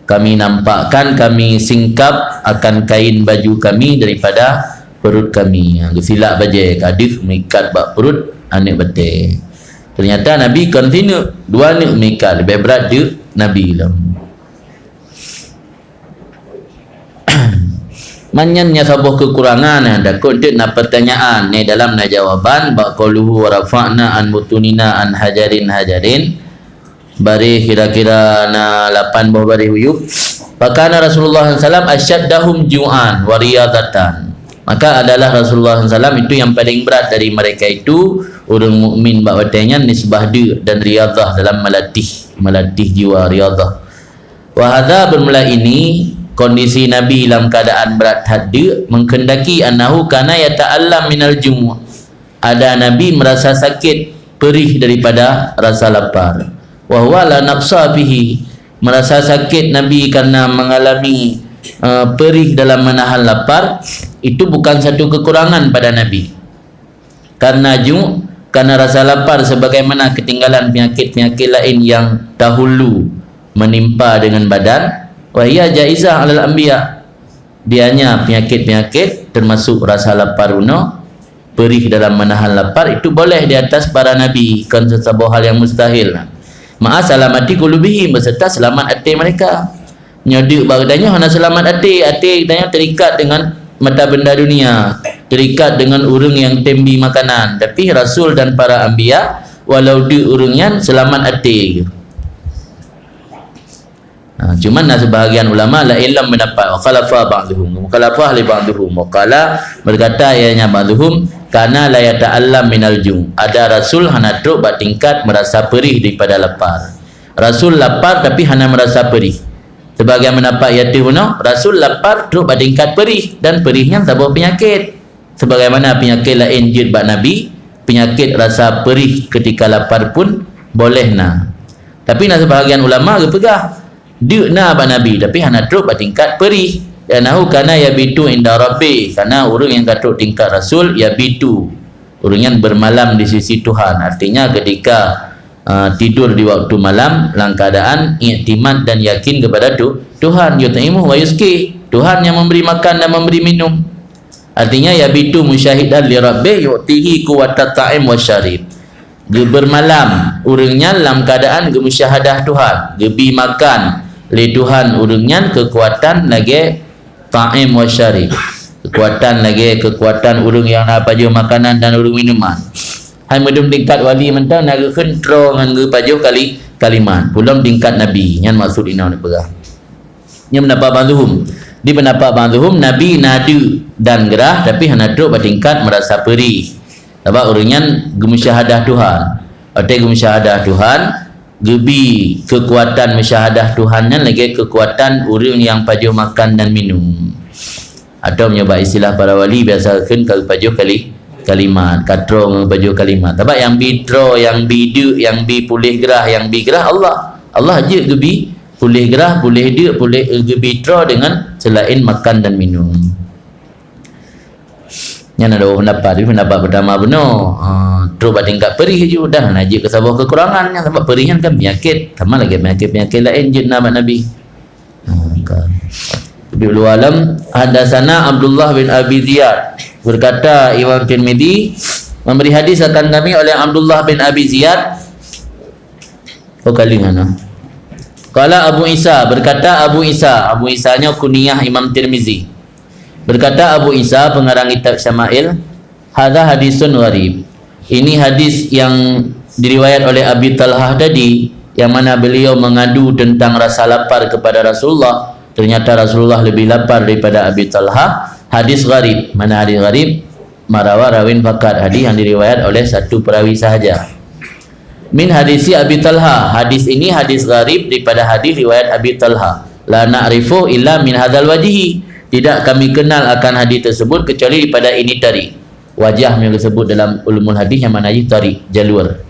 Kami nampakkan, kami singkap akan kain baju kami daripada perut kami. Ha, geusilak bajée, ka deuh meuikat bak perut aneuk batée. Ternyata Nabi kon sineuk, dua neuk meuikat, leubeh brat deuk Nabi lom. Manyan nyan saboh keukurangan, eh, takot teuk na pertanyaan, eh, dalam na jawaban, bak qauluhu wa rafa'na an butunina an hajarin hajarin, baréh kira-kira na lapan boh baréh uyueb. Fakana Rasulullah sallallahu alaihi wasallam asyaddahum ju'an wa riyadatan. Maka adalah Rasulullah sallallahu alaihi wasallam itu yang paling berat dari mereka itu, ureuëng mukmin bak watée nyan nisbah deuk dan riyadah dalam melatih, melatih jiwa riyadah. Wa hadza, bermula ini, kondisi Nabi lam keadaan brat that deuk, menghendaki annahu kana yata'allam minal ju'. Ada Nabi merasa sakit, perih daripada rasa lapar. Wa huwa la naqsa fihi, merasa sakit Nabi karena mengalami, eh, perih dalam menahan lapar, itu bukan satu kekurangan pada Nabi. Karena ju', karena rasa lapar sebagaimana ketinggalan penyakit-penyakit lain yang dahulu menimpa dengan badan, wa hiya jaizah alal anbiya. Biasanya penyakit-penyakit termasuk rasa lapar bunoe, perih dalam menahan lapar itu boleh di atas para nabi, kon sesuatu hal yang mustahil. Ma'a salamati qulubihim, beserta selamat hati mereka. Nyoe deuk bak geutanyoe hana seulamat até. Até geutanyoe terikat dengan mata benda dunia, terikat dengan ureuëng nyang tem bi makanan. Tapi rasul dan para anbiya, walau deuk ureuëng nyan seulamat até. Ha, cuman na sebahagian ulama laén lam pendapat, wa khalafa ba'duhum, mukhalafah li ba'duhum, wa qala, berkata ianya ba'duhum, kana la yata'allam minal ju'. Ada rasul hana trok bak tingkat merasa perih daripada lapar. Rasul lapar tapi hana merasa perih. Sebagian pendapat nyang teuh bunoe, rasul lapar trok bak tingkat perih, dan perih nyan saboh peunyakét. Sebagaimana peunyakét laén jeuet bak Nabi, peunyakét rasa perih keutika lapar pun boleh na. Tapi na seubahagian ulama geupeugah, deuk na bak Nabi, tapi hana trok bak tingkat perih. Li'annahu kana yabitu inda rabbih, karena ureuëng nyang ka trok tingkat rasul, yabitu, ureuëng nyan bermalam di sisi Tuhan. Artinya, ketika, uh, tidur di waktu malam, dalam keadaan iktimat dan yakin kepada Tu-, Tuhan, yut'imuhu wa yusqih. Tuhan yang memberi makan dan memberi minum. Artinya, yabitu musyahidan li rabbih yu'tihi quwwatat ta'im wa syarib. Geu-, bermalam ureuëng nyan lam keadaan geumusyahadah Tuhan, geubi makan lé Tuhan ureuëng nyan keukuatan lagée ta'im wa syarib. Keukuatan lagée keukuatan ureuëng nyang na pajoh makanan dan ureuëng minuman. Hai meudum tingkat wali mantong na geukheun troe ngon geupajoh kali-, kalimat. Pulom tingkat nabi, nyan maksud inoe neupeugah. Nyan pendapat ba'duhum. Di pendapat ba'duhum, Nabi na deuk dan grah, tapi hana trok bak tingkat merasa perih. Sabab ureuëng nyan geumusyahadah Tuhan. Watée geumusyahadah Tuhan, geubi keukuatan musyahadah Tuhan nyan lagée keukuatan ureuëng nyang pajoh makan dan minum. Atau meunyoe bak istilah para wali, biasa kheun ka geupajoh kali-, kalimat, ka troe ngon geupajoh kalimat. Sabab nyang bi troe, nyang bi deuk, nyang bi puléh grah, nyang bi grah Allah. Allah jeuet geubi puléh grah, puléh deuk, puléh, eh, geubi troe dengan selain makan dan minum. Nyan ada dua pendapat, tapi pendapat pertama bunoe, ah, trok bak tingkat perih ju, dan hana jeuet keu saboh kekurangan nyan, sabab perih nyan kan penyakit, sama lagée penyakit-penyakit laén jeuet na bak Nabi. Ha, ka. Dulu alam, haddatsana Abdullah bin Abi Ziyad. Berkata Imam Tirmizi, memberi hadis akan kami oleh Abdullah bin Abi Ziyad. Oh, kali mana? Qala Abu Isa, berkata Abu Isa, Abu Isa nyoe kunyah Imam Tirmizi. Berkata Abu Isa, pengarang kitab Syama'il, "Hadza hadisun gharib." Ini hadis yang diriwayat oleh Abi Talhah tadi, yang mana beliau mengadu tentang rasa lapar kepada Rasulullah. Ternyata Rasulullah lebih lapar daripada Abi Talhah. Hadis gharib. Mana hadis gharib? Marawa rawin fakat, hadis yang diriwayat oleh satu perawi sahaja. Min hadisi Abi Talha, hadis ini hadis gharib daripada hadis riwayat Abi Talha. La na'rifu illa min hadzal wajhi. Tidak kami kenal akan hadis tersebut kecuali daripada ini tadi. Wajah yang disebut dalam ulumul hadis yang mana tadi, jalur.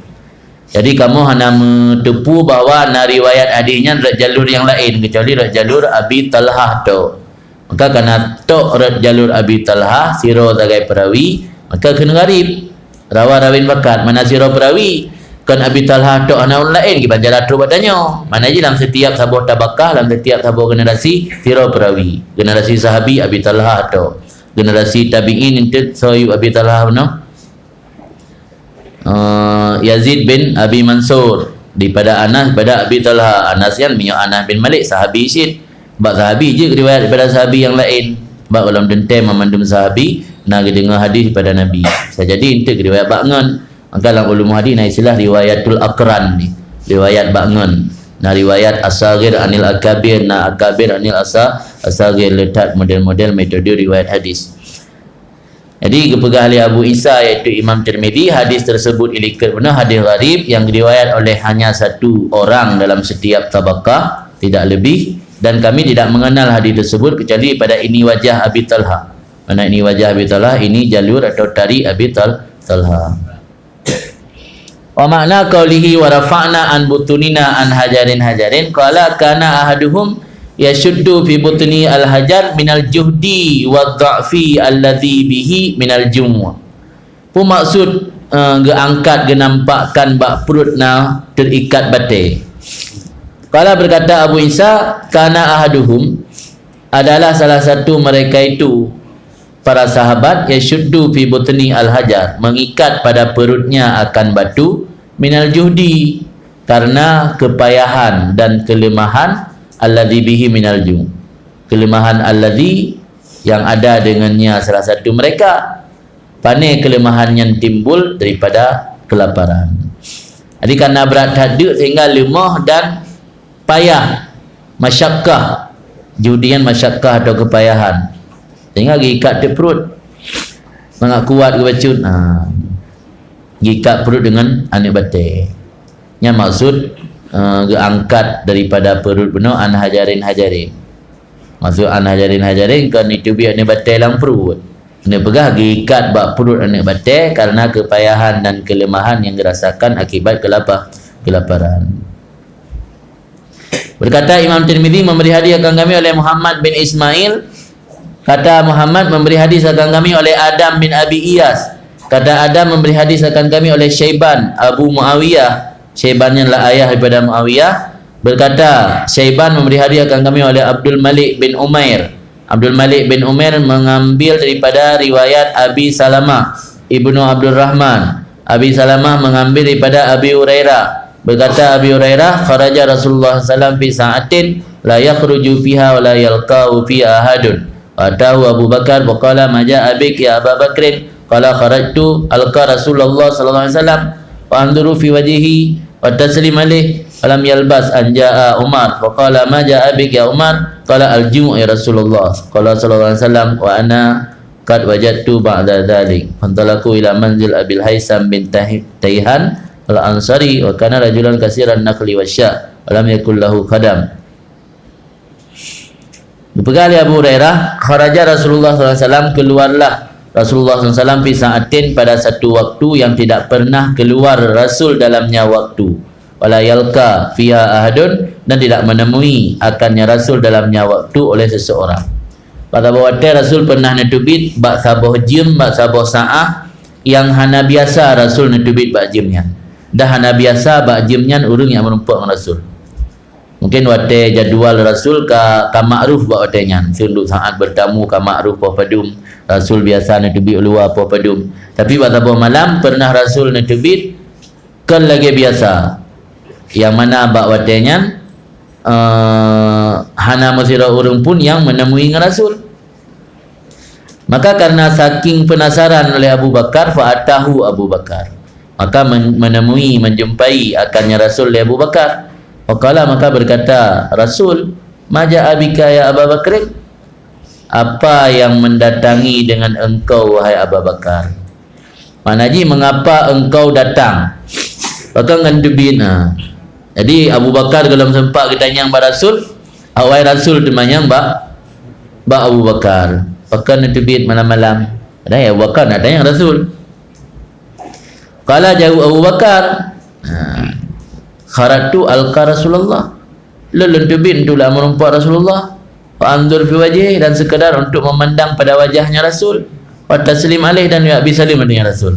Jadi kamu hana meuteupu bahwa na riwayat hadis nyan rot jalur yang lain kecuali rot jalur Abi Talha tu. Maka kana tok rot jalur Abi Talha sidroe sagai perawi, maka kheun gharib. Rawa rawin fakat, mana sidroe perawi. Kon Abi Talha tok, hana ureueng laén, kiban jalan trok bak tanyoe. Mana jih lam setiap saboh tabaqah, lam setiap saboh generasi, sidroe perawi. Generasi sahabi Abi Talha tok. Generasi tabi'in enteuk soe Abi Talha bunoe? Eh, Yazid bin Abi Mansur, daripada Anas, daripada Abi Talha. Anas nyan meunyoe Anas bin Malik, sahabi cit. Bak sahabi jeuet riwayat daripada sahabi nyang laén. Bak gohlom teuntèe mandum sahabi na geudeungoe hadis daripada Nabi. Bisa jadi enteuk riwayat bak ngon. Maka lam ulumul hadis na istilah riwayatul aqran ni. Riwayat bak ngon. Na riwayat asagir anil akabir, na akabir anil asa-, asagir, le that model-model metode riwayat hadis. Jadi, geupeugah lé Abu Isa, yaitu Imam Tirmidzi, hadis tersebut ilikot bunoe hadis gharib yang diriwayat oleh hanya satu orang dalam setiap tabaqah, tidak lebih, dan kami tidak mengenal hadis tersebut kecuali pada ini wajah Abi Talha. Mana ini wajah Abi Talha? Ini jalur atau tarik Abi Tal-, Talha. Wa ma'na qaulihi wa rafa'na an butunina an hajarin hajarin, qala kana ahaduhum yashuddu fi butni al-hajar minal juhdi wa dha'fi alladhi bihi minal ju'. Peue maksud, eh, geuangkat geunampakkan bak pruet na teuikat batée? Qala, berkata Abu Isa, kana ahaduhum, adalah salah satu mereka itu, para sahabat, yashuddu fi butni al-hajar, mengikat pada perutnya akan batu, minal juhdi, karena kepayahan dan kelemahan, alladzi bihi minal ju'. Kelemahan alladzi yang ada dengannya salah satu mereka. Pane kelemahan nyan timbul daripada kelaparan. Jadi, karena brat that deuk sehingga leumoh dan payah, masyakkah. Juhdi nyan masyakkah atau kepayahan. Sehingga geuikat teuk pruet. Mangat kuat geubacut. Ha. Geuikat pruet dengan aneuk batée. Nyan maksud, eh, geuangkat daripada pruet bunoe an hajarin hajarin. Maksud an hajarin hajarin kon jiteubiet aneuk batée lam pruet. Neupeugah geuikat bak pruet aneuk batée karena kepayahan dan kelemahan yang dirasakan akibat kelapa-, kelaparan. Berkata Imam Tirmidzi, memberi hadis akan kami oleh Muhammad bin Ismail. Kata Muhammad, memberi hadis akan kami oleh Adam bin Abi Iyas. Kata Adam, memberi hadis akan kami oleh Syaiban Abu Muawiyah. Syaiban nyan lah ayah daripada Muawiyah. Berkata, Syaiban memberi hadis akan kami oleh Abdul Malik bin Umair. Abdul Malik bin Umair mengambil daripada riwayat Abi Salamah ibnu Abdurrahman. Abi Salamah mengambil daripada Abi Hurairah. Berkata Abi Hurairah, "Kharaja Rasulullah sallallahu alaihi wasallam fi sa'atin la yakhruju fiha wa la yalqahu fiha ahadun." Atahu Abu Bakar, faqala, "Ma ja'a bik ya Aba Bakrin?" Qala, "Kharajtu alqa Rasulullah sallallahu alaihi wasallam, wa anzuru fi wajhihi, wa taslim alaih, falam yalbas an ja'a Umar, faqala, 'Ma ja'a bik ya Umar?' Qala, 'Al-ju' ya Rasulullah.' Qala sallallahu alaihi wasallam, 'Wa ana qad wajadtu ba'da dzalik.' Fantalaqu ila manzil Abil Haisam bin Tahi-, Taihan Al-Ansari, wa kana rajulan katsiran nakhli wasya, wa lam yakul lahu khadam." Dipeugah lé Abu Hurairah, "Kharaja Rasulullah sallallahu alaihi wasallam, keluarlah Rasulullah sallallahu alaihi wasallam, fi sa'atin, pada satu waktu yang tidak pernah keluar Rasul dalamnya waktu, wala yalqa fiha ahadun, dan tidak menemui akannya Rasul dalamnya waktu oleh seseorang." Pada watée Rasul pernah neuteubiet bak saboh jeuem, bak saboh saah yang hana biasa Rasul neuteubiet bak jeuem nyan. Dah hana biasa bak jeuem nyan ureuëng nyang meurumpok ngon Rasul. Mungkin watée jadwal Rasul ka, ka makruf bak watée nyan. Seunduk saat bertamu ka makruf poh padum. Rasul biasa neuteubiet u luwa poh padum. Tapi bak saboh malam pernah Rasul neuteubiet kon lagée biasa. Nyang mana bak watée nyan eh, hana meusidroe ureuëng pun nyang meuneumui ngon Rasul. Maka karena saking penasaran oleh Abu Bakar, fa atahu Abu Bakar. Maka men-, menemui, menjumpai akannya Rasul oleh Abu Bakar. Faqala, maka berkata Rasul, "Ma ja'a bika ya Aba Bakrin?" "Apa yang mendatangi dengan engkau, wahai Abu Bakar?" Makna jih, "Mengapa engkau datang?" Pakon ngon teubiet na. Jadi Abu Bakar gohlom sempat geutanyong bak Rasul, awai Rasul teumanyong bak, bak Abu Bakar. Pakon neuteubiet malam-malam? Padahai Abu Bakar nak tanyong Rasul. Qala, jaweueb Abu Bakar, ha, "Kharajtu alqa Rasulullah." Lôn, lôn teubiet untuk lam meureumpok Rasulullah. Wa anzur fi wajhi, dan sekedar untuk memandang pada wajahnya Rasul. Wa taslim alaih, dan ya bi saleuem dengan Rasul.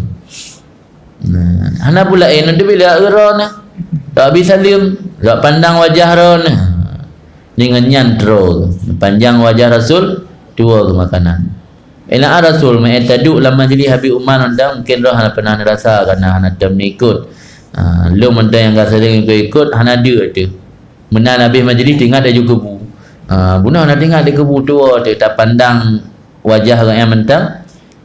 Nah, hana pula, eh, lôn teubiet lewat uroe na. Lewat bi saleuem, lewat pandang wajah roh na. Dengan nyan terus, pandang wajah Rasul, tuwo keu makanan. Ina Rasul, meu taduek lam majlis Abi Umar, mungkin roh hana pernah rasa, karena hana tem ikut. Ha, lôn mantong nyang ka sering ikut-ikut, hana deuk teuh. Meunan habéh majlis, teuingat laju keubu. Ha, bunoe na teuingat di keubu tuwo teuh, tapandang wajah gobnyan mantong.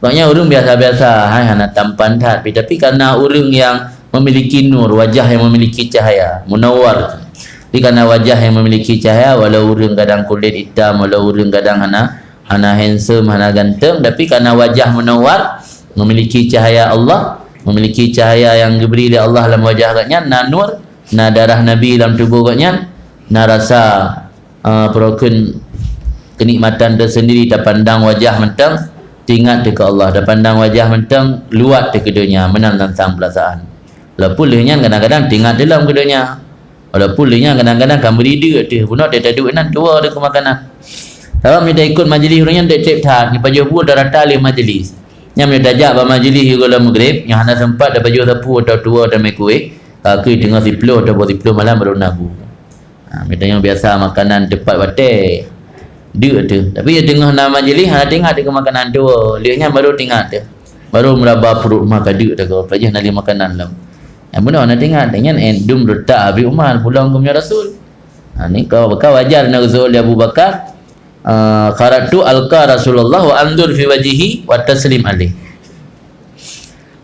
Gobnyan ureuëng biasa-biasa, hai hana tampan that, tapi karena ureuëng yang memiliki nur, wajah yang memiliki cahaya, munawwar. Jadi karena wajah yang memiliki cahaya, walau ureuëng kadang kulit hitam, walau ureuëng kadang hana, hana handsome, hana ganteng, tapi karena wajah munawwar, memiliki cahaya Allah, memiliki cahaya yang diberi oleh Allah dalam wajah gobnyan, na nur, na darah Nabi dalam tuboh gobnyan, na rasa, ah, peurokon kenikmatan tersendiri, tapandang wajah mantong, teuingat teuh keu Allah, tapandang wajah mantong, luwat teuh keu donya, meunan teuntang peurasaan. Walaupun lheueh nyan kadang-kadang teuingat teuh lom keu donya. Walaupun lheueh nyan kadang-kadang ka meuri deuk teuh, bunoe teuh taduek nan tuwo teuh keu makanan. Sabab meunyoe taikot majlis ureuëng nyan tiep-tiep that, nyoe pajoh buet tarata lé majlis. Nyan meunyoe tajak bak majlis sigoe lam Maghrib, nyoe hana sempat tapajoh sapu atau tuwo atau mie kueh, ka keuh teungoh siploh atau poh siploh malam baru na bu. Ha, meunyoe tanyoe biasa makanan teupat watée, deuk teuh. Tapi ya teungoh na majlis, hana teuingat teuh keu makanan tuwo, lheueh nyan baru teuingat teuh. Baru meuraba pruet, ma ka deuk teuh, pajoh na lé makanan lom. Nyang bunoe na teuingat, nyan, eh, dum reutak Abi Umar, pulang keu meunyoe Rasul. Ha, ni ka, ka wajar na geuseuôt lé Abu Bakar, ah, "Kharajtu alqa Rasulullah wa anzur fi wajhihi wa taslim alaih."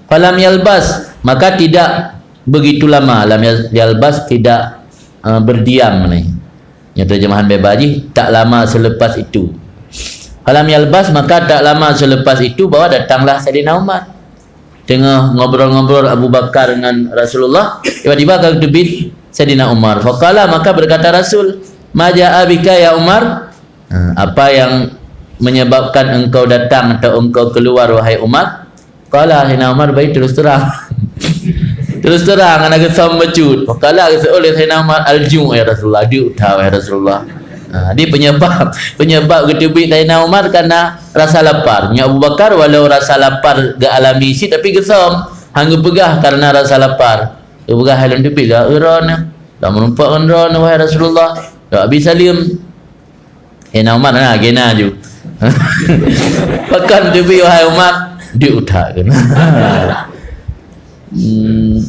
Falam yalbas, maka tidak begitu lama, lam yal-, yalbas tidak, ah, berdiam ni. Nyoe terjemahan beba jih, tak lama selepas itu. Falam yalbas, maka tak lama selepas itu bahwa datanglah Saidina Umar. Teungoh ngobrol-ngobrol Abu Bakar ngon Rasulullah, tiba-tiba ka geuteubiet Saidina Umar. Faqala, maka berkata Rasul, "Ma ja'a bika ya Umar?" Ha, "Apa yang menyebabkan engkau datang atau engkau keluar, wahai Umar?" Qala, Saidina Umar bari terus terang. Terus terang, hana geusöm bacut. Faqala, geuseuôt lé Saidina Umar, "Al-ju', ya Rasulullah, deuk that, ya Rasulullah." Ha, jadi penyebab, penyebab geuteubiet Saidina Umar karena rasa lapar. Nyoe Abu Bakar walau rasa lapar geualami cit, tapi geusöm, han geupeugah karena rasa lapar. Geupeugah, "Hai lôn teubiet lewat uroe na, lôn meureumpok ngon droeneuh, wahai Rasulullah, lewat bi saleuem." Saidina Umar na, gena ju. Pakon teubiet, wahai Umar, deuk that keunan. Hmm.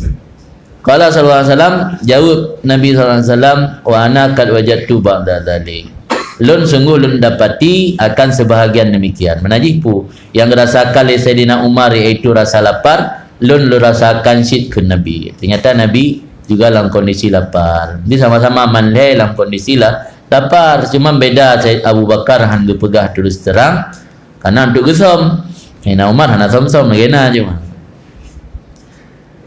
Qala sallallahu alaihi wasallam, jaweueb Nabi sallallahu alaihi wasallam, "Wa ana qad wajadtu ba'da dzalik." Lôn sungguh lôn dapati akan sebahagian demikian. Meunan jih peue nyang geurasakan lé Saidina Umar, yaitu rasa lapar, lôn lôn rasakan cit kheun Nabi. Ternyata Nabi juga lam kondisi lapar. Jadi sama-sama man lhée lam kondisi la-, lapar. Cuma beda Said Abu Bakar han geupeugah terus terang, karena untuk geusöm. Saidina Umar hana söm-söm, lagée na cuma.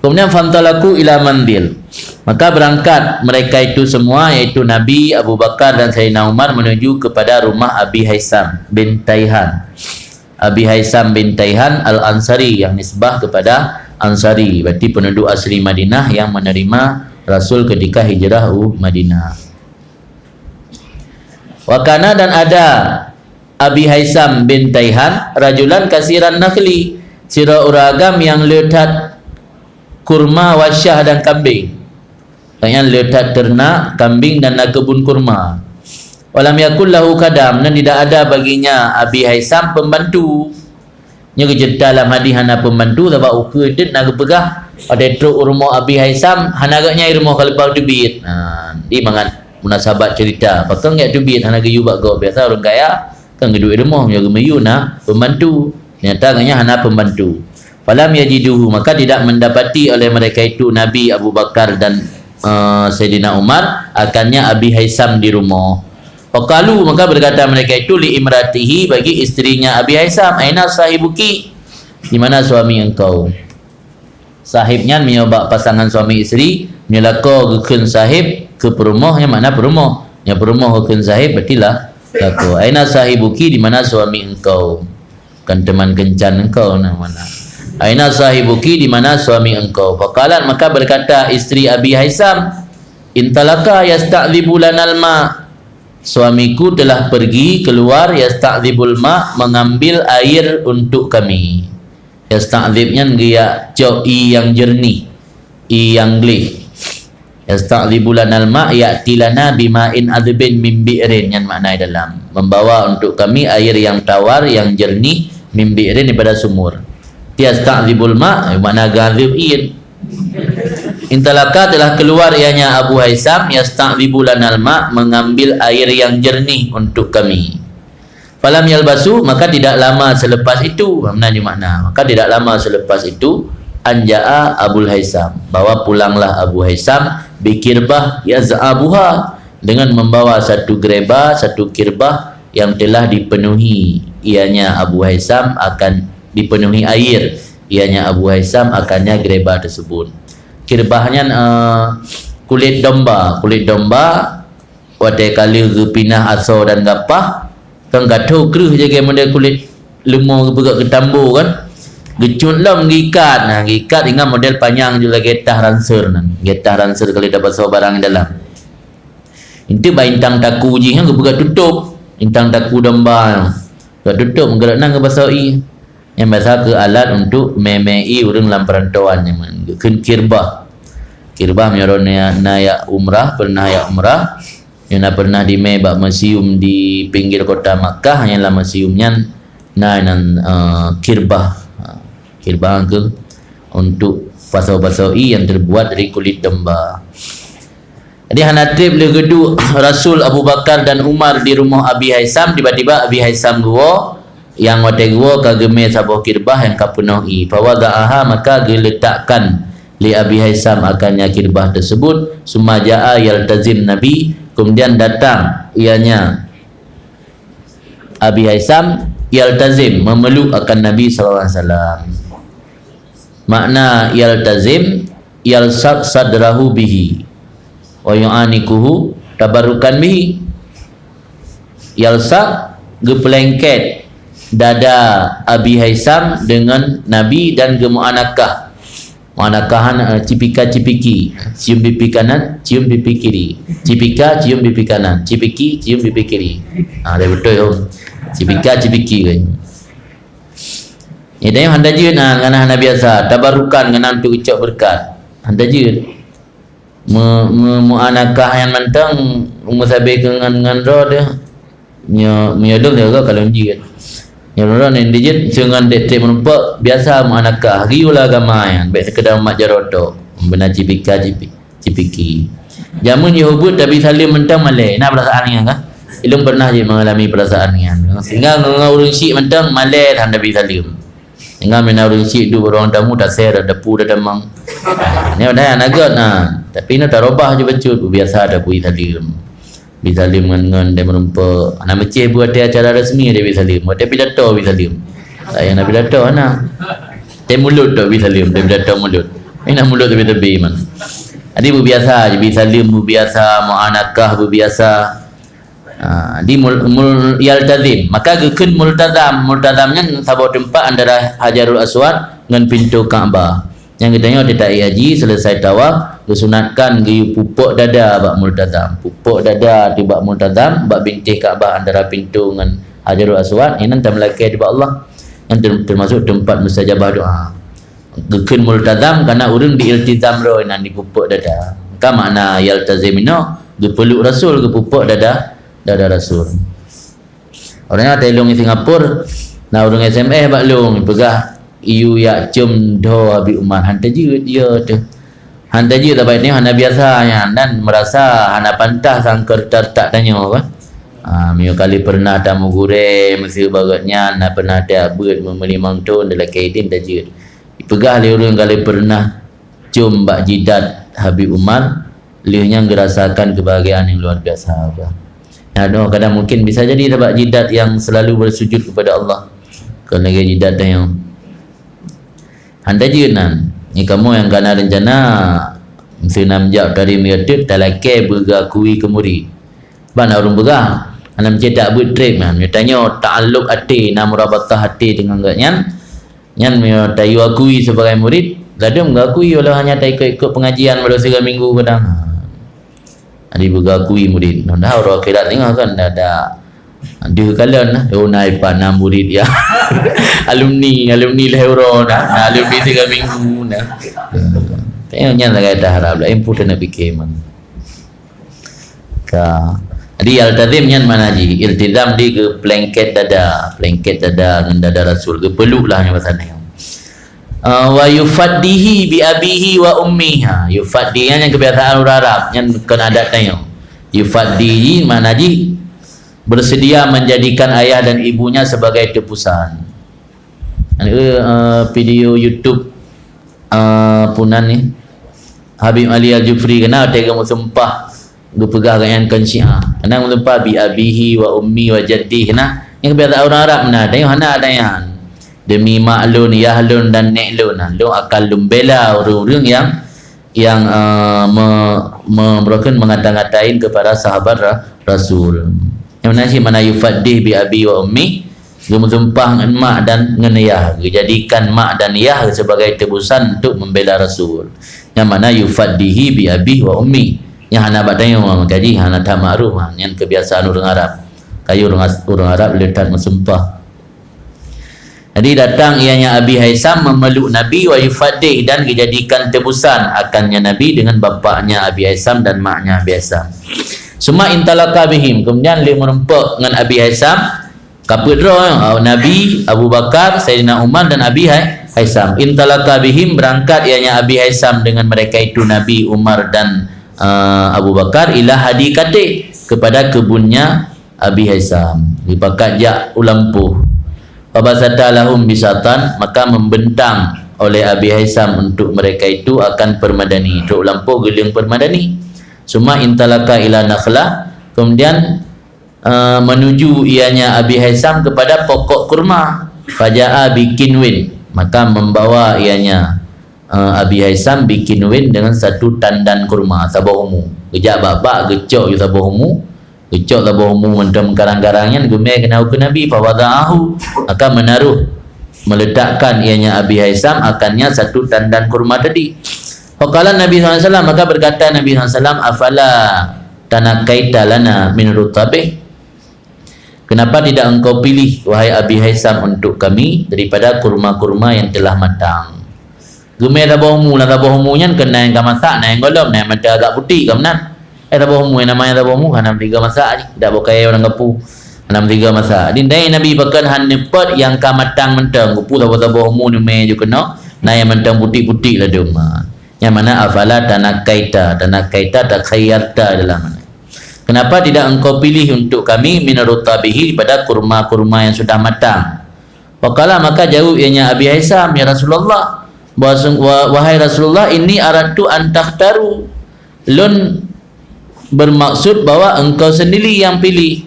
Kemudian, "Fantalaku ila manzil." Maka berangkat mereka itu semua, yaitu Nabi, Abu Bakar, dan Saidina Umar, menuju kepada rumah Abi Haisam bin Taihan. Abi Haisam bin Taihan Al-Ansari, yang nisbah kepada Ansari, berarti penduduk asli Madinah yang menerima Rasul ketika hijrah u Madinah. Wa kana, dan ada Abi Haisam bin Taihan, rajulan kasiran nakhli, sidroe ureuëng agam nyang le that kurma, wa syah, dan kambing. Nyang le that ternak, kambing, dan na keubun kurma. Walam yakul lahu khadam, dan tidak ada baginya Abi Haisam pembantu. Nyoe geuceurita lam hadis hana pembantu, sabab ukeue deuek na geupeugah, watée trok u rumoh Abi Haisam, hana gobnyan i rumoh ka leupah teubiet. Ha, di mangat Munasabat cerita. Pakon gét teubiet hana geuyue bak gob. Biasa ureuëng kaya kan geuduek di rumoh, meunyoe geumiyue na pembantu. Nyata agaknya hana pembantu. Falam yajiduhu, maka tidak mendapati oleh mereka itu Nabi, Abu Bakar dan, eh, Saidina Umar, akannya Abi Haisam di rumoh. Faqalu, maka berkata mereka itu li imratihi, bagi istrinya Abi Haisam, "Aina sahibuki? Di mana suami engkau?" Sahib nyan meunyoe bak pasangan suami isteri, meunyoe lakoe geukheun sahib keu peurumoh, nyan makna peurumoh. Nyang peurumoh geukheun sahib, berarti lah lakoe. "Aina sahibuki, di mana suami engkau?" Kan teman kencan engkau na mana. "Aina sahibuki, di mana suami engkau?" Faqalat, maka berkata isteri Abi Haisam, "Intalaka yasta'dzibu lanal ma." "Suamiku telah pergi keluar, yasta'dzibul ma, mengambil air untuk kami." Yasta'dzib nyan geujak cok ie nyang jernih, ie nyang gleh. "Yasta'dzibu lanal ma, ya'ti lana bima'in adzbin min bi'rin," nyan makna dalam. Membawa untuk kami air yang tawar, yang jernih, min bi'rin, daripada sumur. "Yasta'dzibul ma," makna geuadzib ie. "Intalaka," telah keluar ianya Abu Haisam, "yasta'dzibu lanal ma," mengambil air yang jernih untuk kami. "Falam yalbasu," maka tidak lama selepas itu, makna ni makna, maka tidak lama selepas itu, "an ja'a Abul Haisam," bahwa pulanglah Abu Haisam, "bikirbah yaz'abuha," dengan membawa satu gereba, satu kirbah yang telah dipenuhi, ianya Abu Haisam akan dipenuhi air, ianya Abu Haisam akannya gereba tersebut. Kirbah nyan, eh, kulit domba, kulit domba, watée ka lheueh geupinah asoe dan gapah, kan ka tho kreueh lagée model kulit leumo geupeugah keu tambo kan. Geucut lom geuikat, nah geuikat ingat model panyang ju lagée tah ranseur nyan. Lagée tah ranseur kali tabasoe barang dalam. Itu bak intang taku jih nyan geupeugah tutôp. Intang taku domba nyan. Geupeugah tutôp, meugeurok nan geubasoe ie. Nyang biasa keu alat untuk mé-mé ie ureuëng lam peurantauan nyan. Geukheun kirbah. Kirbah meunyoe na, na jak umrah, pernah jak umrah. Nyang na pernah dimé bak museum di pinggir kota Makkah, nyang lam museum nyan na nan, eh, kirbah. Ha, kirbah ke untuk basoe-basoe ie yang terbuat dari kulit domba. Jadi hana treb lé geuduek Rasul, Abu Bakar dan Umar di rumoh Abi Haisam, tiba-tiba Abi Haisam geuwoe, nyang watée geuwoe ka geumé saboh kirbah nyang ka peunoh ie. Fawada'aha, maka geuletakkan lé Abi Haisam akannya kirbah tersebut, summa ja'a yaltazim Nabi, kemudian datang ianya Abi Haisam yaltazim, memeluk akan Nabi sallallahu alaihi wasallam. Makna yaltazim, yalsaq sadrahu bihi wa yu'anikuhu tabarrukan bihi. Yalsaq, geupeulengket dada Abi Haisam dengan Nabi dan geumu'anakah. Mu'anakahan, eh, cipika-cipiki, cium pipi kanan, cium pipi kiri. Cipika, cium pipi kanan, cipiki, cium pipi kiri. Ha, dah betul tu. Cipika, cipiki kan. Ya, dan hana jeuet na, ngon hana biasa. Tabarukan ngon untuk icok berkat. Hana jeuet. Me-, me-, mu'anakah nyan mantong, meusabe keu ngon, ngon droe deh. Nyo, meunyo lôn jaga kalon jeuet. Nyo lôn ni dijeuet, seungon dek treb meurumpok, biasa mu'anakah. Geuyue lah agama nyan, bèk sekedar mat jaroe tok. Beuna cipika, cipi-, cipiki. Jameun jih ubit tabi saleuem mantong malèe. Na peurasaan nyan kan? Ilôn pernah jih mengalami perasaan nyan. Sehingga ngon, ngon ureueng syik mantong malèe that tabi saleuem. Ingat mina ureueng syik duek ruang tamu, tasèe dah dapu dah tamong. Nyoe dah aneuk gét na. Tapi nyoe tarobah ju bacut, biasa dah bui saleuem. Bui saleuem ngon, ngon deh meurumpok. Aneuk meucéh buet até acara resmi deh bui saleuem. Buet até pidato bui saleuem. Tak payah na pidato na. Teh mulut tok bui saleuem, teh pidato mulut. Ingat mulut tebi-tebi man. Jadi beubiasa je bui saleuem, beubiasa, mu'anakah beubiasa. Ha, di mul-, mul-, yaltazim. Maka geukheun multazam. Multazam nyan saboh teumpat antara Hajarul Aswad ngon pintoe Ka'bah. Nyang geutanyoe teuta haji, selesai tawaf, geusunatkan geuyue pupok dada bak multazam. Pupok dada di bak multazam, bak bintéh Ka'bah antara pintoe ngon Hajarul Aswad, inan tameulakèe di bak Allah. Nyan ter-, termasuk teumpat mustajabah doa. Geukheun multazam karena ureueng diiltizam droe nan dipupok dada. Ka makna yaltazim inoe, geupeluk Rasul, geupupok dada, dada Rasul. Orang nyan watèe lôn di Singapura, na ureueng S M S bak lôn, peugah, "Yue jak cium dhoe Habib Umar." Han teujeuet, ya teuh. Han tajeuet saban nyoe hana biasa nyan dan meurasa hana pantas sangkeur that-that tanyoe kan. Ha, meunyoe ka lheueh peureunah tameugurée, meuseu bak gobnyan, hana peureunah tajak beuet meumeulimong thon, dilakée idin tajeuet. Ipeugah lé ureuëng ka lheueh peureunah com bak jidat Habib Umar, lheueh nyan geurasakan keubahagiaan nyang luar biasa. Nah, doh, kadang mungkin bisa jadi sabab jidat yang selalu bersujud kepada Allah. Kon lagée jidat nyang Han tajeuet nan. Nyoe kamoe nyang kana reuncana, meuseu nam jak tari meurateuk talakée beugakui keu murit. Ban ureuëng peugah, hana meucit dak beuet treb nyan. Meunyoe tanyoe ta'alluq até, na murabatah até deungon gobnyan, nyan meunyoe tayue akui sibagai murit, ladôm geukui walau hanya taikot-ikot pengajian walau sigoe minggu kadang. Jadi beugakui murit. Nah, uroe akhirat singoh kan dah, dah deuh kalon lah. Oh, na ipat na murit ya. Alumni, alumni lhée uroe dah. Na alumni tiga minggu dah. Tengok nyan lagée dah harap lain pun nak fikir man. Ka. Jadi yaltazim nyan mana ji? Iltizam di ke pelengket dada, pelengket dada ngon dada Rasul. Geupeluk lah nyoe bahasa nyoe. Ah, wa yufaddihi bi abihi wa ummihi. Ha, yufaddi nyan nyang kebiasaan ureuëng Arab, nyan kon adat tanyoe. Yufaddi makna jih bersedia menjadikan ayah dan ibunya sebagai tebusan. Ada, eh, video YouTube, eh, punan ni. Habib Ali Al-Jufri kena tega meusumpah geupeugah gobnyan kon Syiah. Kena meusumpah bi abihi wa ummi wa jaddi kena. Nyang kebiasaan ureuëng Arab meunan, tanyoe hana ada nyan. Demi mak lôn, yah lôn dan nek lôn, lôn akan lôn bela ureuëng-ureuëng yang, yang, eh, me, me, mengata-ngatain kepada sahabat Ra, Rasul. Nyang meunan cit mana yufaddih bi abi wa ummi, geumeusumpah ngon mak dan ngon yah, geujadikan mak dan yah sebagai tebusan untuk membela Rasul. Nyang mana yufaddihi bi abi wa ummi. Nyang hana bak tanyoe meukaji, hana that makruf, nyan kebiasaan ureuëng Arab. Kayue ureuëng as-, ureuëng Arab le that meusumpah. Jadi datang ianya Abi Haisam memeluk Nabi wa yufaddih dan dijadikan tebusan akannya Nabi dengan bapaknya Abi Haisam dan maknya Abi Haisam. Summa intalaka bihim, kemudian lé meureumpok ngon Abi Haisam, ka peuet droe, Nabi, Abu Bakar, Saidina Umar dan Abi Hai-, Haisam. Intalaka bihim, berangkat ianya Abi Haisam dengan mereka itu, Nabi, Umar dan, eh, Abu Bakar, ila hadikatih, kepada kebunnya Abi Haisam. Dipakat jak u lampôh. Fabasata lahum bisatan, maka membentang oleh Abi Haisam untuk mereka itu akan permadani. Trok u lampôh geuleueng permadani. Summa intalaka ila nakhlah, kemudian, eh, menuju ianya Abi Haisam kepada pokok kurma. Faja'a bikinwin, maka membawa ianya, eh, Abi Haisam bikinwin dengan satu tandan kurma, saboh umu. Geujak bak-bak, geucok ju saboh umu, geucok saboh umu mantong meukarang-karang nyan geumé keunoe keu Nabi, fawada'ahu, maka menaruh, meletakkan ianya Abi Haisam akannya satu tandan kurma tadi. Faqala Nabi sallallahu alaihi wasallam, maka berkata Nabi sallallahu alaihi wasallam, "Afala tanakkaita lana min rutabih?" Kenapa tidak engkau pilih, wahai Abi Haisam, untuk kami daripada kurma-kurma yang telah matang? Geumé saboh umu, lam saboh umu nyan keunan nyang ka masak, na nyang gohlom, na nyang mantong agak putik ka meunan. Eh, saboh umu, nyang namanya saboh umu, hana meusigoe masak jih, dak boh kayée ureuëng gapu. Hana meusigoe masak. Jadi, dai Nabi pakon han neupot nyang ka matang mantong, geupeu saboh-saboh umu neumé ju keunoe, na nyang mantong putik-putik ladôm. Ha. Nyang mana afala tanakkaita, tanakkaita takhayyarta dalam mana. Kenapa tidak engkau pilih untuk kami min rutabihi, pada kurma-kurma yang sudah matang? Faqala, maka jaweueb ianya Abi Haisam, "Ya Rasulullah, bahwasung-, wa-, wahai Rasulullah, inni aradtu an takhtaru." Lôn bermaksud bahwa engkau sendiri yang pilih.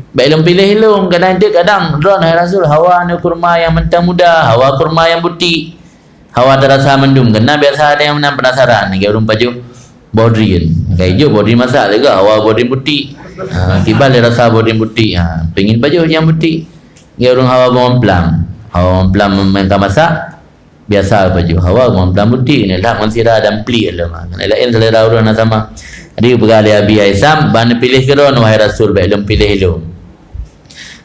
Bék lôn piléh lôn, kadang jeuet kadang droe, "Hai Rasul, hawa nyoe kurma nyang mantong muda, hawa kurma nyang putik." Hawa teurasa mandum, keunan biasa ada nyang meunan penasaran, lagée ureuëng pajoh boh drien. Ka ijok boh drien masak lé geuh, hawa boh drien putik. Ha, kiban lé rasa boh drien putik. Ha, pengen pajoh nyang putik. Lagée ureuëng hawa boh mamplam. Hawa mamplam nyang ka masak, biasa pajoh. Hawa boh mamplam putik, ni lhak ngon sira dan plik lom. Laén selera ureuëng na sama. Jadi, peugah lé Abi Haisam, "Ban piléh keudroe, wahai Rasul, bék lôn piléh lôn."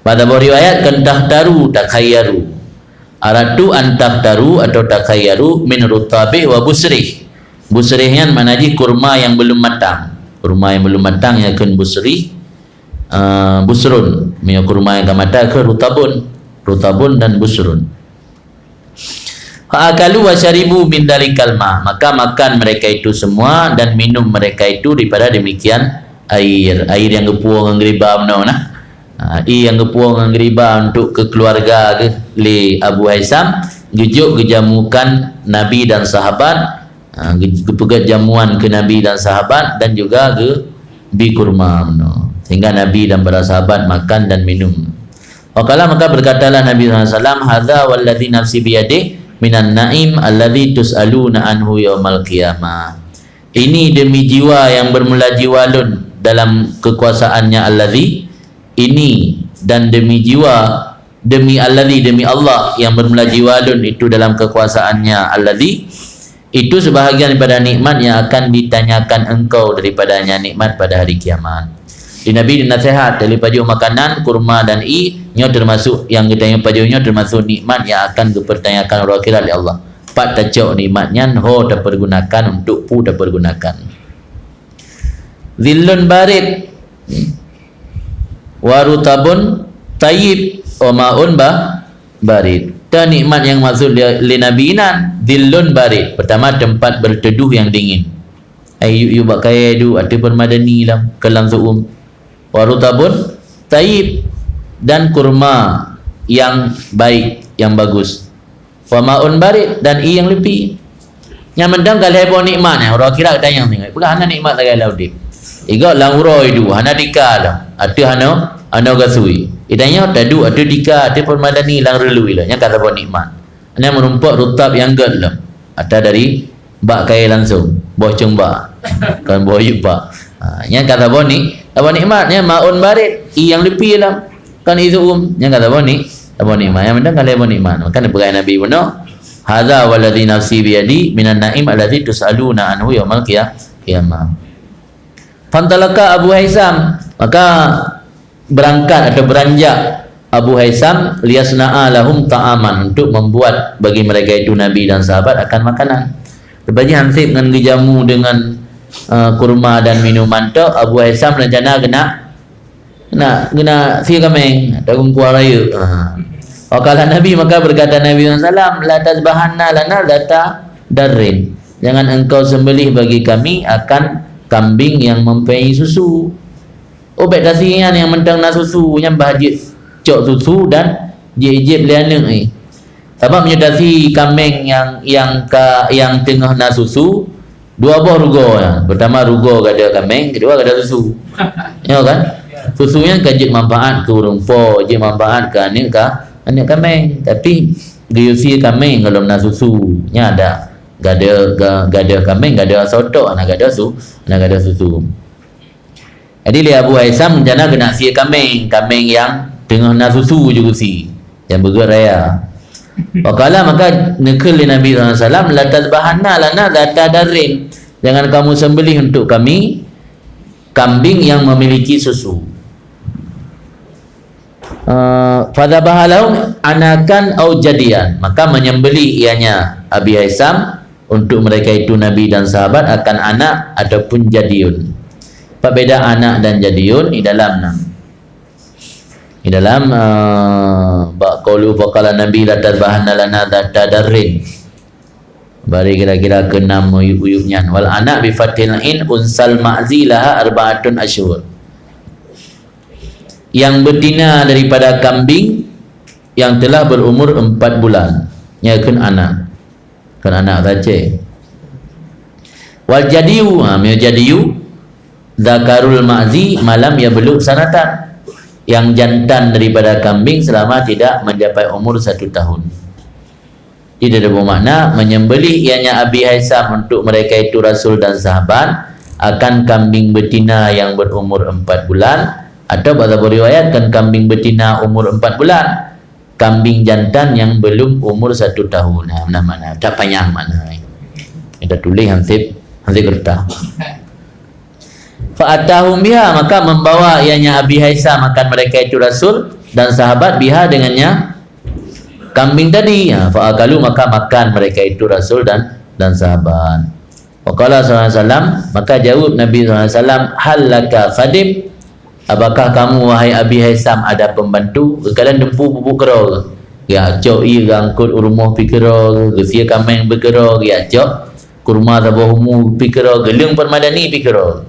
Pada boh riwayat, kan takhtaru, takhayyaru. Aradtu an takhtaru atau takhayyaru min rutabih wa busrih. Busrih nyan makna jih kurma yang belum matang. Kurma yang belum matang nyan kheun busrih, eh, busrun. Meunyoe kurma nyang ka matang kheun rutabun. Rutabun dan busrun. Fa akalu wa syaribu min dalikal ma. Maka makan mereka itu semua dan minum mereka itu daripada demikian air. Air nyang geupuwoe ngon geuriba bunoe nah. Ha, ié nyang geupuwoe ngon geuriba untuk keu keuluwarga geuh lé Abu Haisam, geujok geujamukan Nabi dan sahabat, ha, geu-, geupeugét jamuan keu Nabi dan sahabat dan juga geubi kurma bunoe. Sehingga Nabi dan para sahabat makan dan minum. Wa qala, maka berkatalah Nabi sallallahu alaihi wasallam, "Hadza wallazi nafsi biyadihi minan na'im allazi tus'aluna anhu yaumal qiyamah." Ini demi jiwa yang bermula jiwa lôn dalam kekuasaannya allazi, ini, dan demi jiwa, demi allazi, demi Allah yang bermula jiwa lôn itu dalam kekuasaannya allazi, itu sebahagian daripada nikmat yang akan ditanyakan engkau daripadanya, nikmat pada hari kiamat. Di Nabi dinasihat, dari pajoh makanan, kurma dan ié, nyoe termasuk yang geutanyoe pajoh nyoe termasuk nikmat yang akan geupertanyakan uroe akhirat lé Allah. Pat tacok nikmat nyan, ho tapergunakan, untuk peue tapergunakan. Zillun barid, wa rutabun tayyib, wa maun ba-, barid. Teuh nikmat nyang maksud lé, lé Nabi inan, zillun barid. Pertama, tempat berteduh yang dingin. Ai yub-yub bak kayèe duek ateueh permadani lam, keu lam su'um. Wa rutabun tayyib, dan kurma yang baik, yang bagus. Wa maun barid, dan ié nyang leupie. Nyan mantong ka lhèe boh nikmat nyan, uroe akhirat geutanyoe singoh. Peugah hana nikmat sagai lam udép. Igoe lam uroe iduek, hana tika lom. Ateueh hana, hana gasui. Geutanyoe taduek ateueh tika, ateueh permadani lam reului lom. Nyan ka saboh nikmat. Nyan meurumpok rutab nyang gèt lom. Ata dari bak kayèe langsung, boh cong ba. Kon boh yub ba. Ha, nyan ka saboh ni, saboh nikmat, nyan maun barid, ié nyang leupie lom. Kon ié su'um, nyan ka saboh ni, saboh nikmat. Nyan mantong ka lhèe boh nikmat. Maka neupeugah Nabi bunoe, "Hadza wallazi nafsi biyadihi minan na'im allazi tus'aluna anhu yaumal qiya-, qiyamah." Fantalaka Abu Haisam, maka berangkat atau beranjak Abu Haisam, liyasna'a lahum ta'aman, untuk membuat bagi mereka itu, Nabi dan sahabat, akan makanan. Leubeh jih han sép ngon geujamu dengan, eh, kurma dan minuman tok, Abu Haisam rencana geunak, nak geunak sie kaméng atau geumpua rayeuk. Ha. Wa qala Nabi, maka berkata Nabi sallallahu alaihi wasallam, "La tazbahanna lana dzata darrin." Jangan engkau sembelih bagi kami akan kambing yang mempunyai susu. Oh, bèk tasie nyan nyang mantong na susu, nyan bah jeuet cok susu dan jieb-jieb lé aneuk nyan. Sabab meunyoe tasie kaméng nyang, nyang ka, nyang teungoh na susu, dua boh rugoe nyan. Peurtama, rugoe gadoh kaméng, keudua gadoh susu. Nyo kan? Susu nyan ka jeuet manfaat keu ureueng po, jeuet manfaat keu aneuk ka, aneuk kaméng. Tapi geuyue sie kaméng gohlom na susu, nyan ada gadoh, ga-, gadoh kaméng, gadoh asoe tok, hana gadoh su-, hana gadoh susu. Jadi lé Abu Haisam rencana geunak sie kaméng, kaméng nyang teungoh na susu jih geusie, nyang beugét raya. Wa qala, maka neukheun lé Nabi sallallahu alaihi wasallam, "La tazbahanna lana dzata darrin." Jangan kamu sembelih untuk kami kambing yang memiliki susu. Eh, fadzabaha lahum anakan au jadiyan. Maka menyembelih ianya Abi Haisam untuk mereka itu Nabi dan sahabat akan anak ataupun jadiyun. Apa beda anak dan jadiyun di dalam nam? Di dalam, eh, bak qaulu faqala Nabi la tazbahanna lana dzata darrin. Bari kira-kira keenam uyup-uyup nyan. Wal anak bi fathil ain unsal ma'zi laha arba'atun asyhur. Yang betina daripada kambing yang telah berumur empat bulan. Nyan kheun anak. Kheun anak saja. Wal jadiyu, ha, meunyoe jadiyu, dzakarul ma'zi malam yablugh sanatan. Yang jantan daripada kambing selama tidak mencapai umur satu tahun. Jadi, ada bermakna menyembelih ianya Abi Haisam untuk mereka itu Rasul dan sahabat akan kambing betina yang berumur empat bulan, atau bak saboh riwayat kan kambing betina umur empat bulan, kambing jantan yang belum umur satu tahun. Nah, mana-mana. Tak payah makna. Kita tulis hansip, hansip kertas. Fa atahum biha, maka membawa ianya Abi Haisam akan mereka itu Rasul dan sahabat biha dengannya kambing tadi. Ha, fa akalu, maka makan mereka itu Rasul dan, dan sahabat. Wa qala sallallahu alaihi wasallam, maka jawab Nabi sallallahu alaihi wasallam, "Hal laka khadim?" Apakah kamu, wahai Abi Haisam, ada pembantu? Kalian dempu bubuk keroe. Geujak cok ié geuangkot u rumoh pih keudroe, geusie kaméng pih keudroe, geujak cok kurma saboh umu pih keudroe, geuleueng permadani pih keudroe.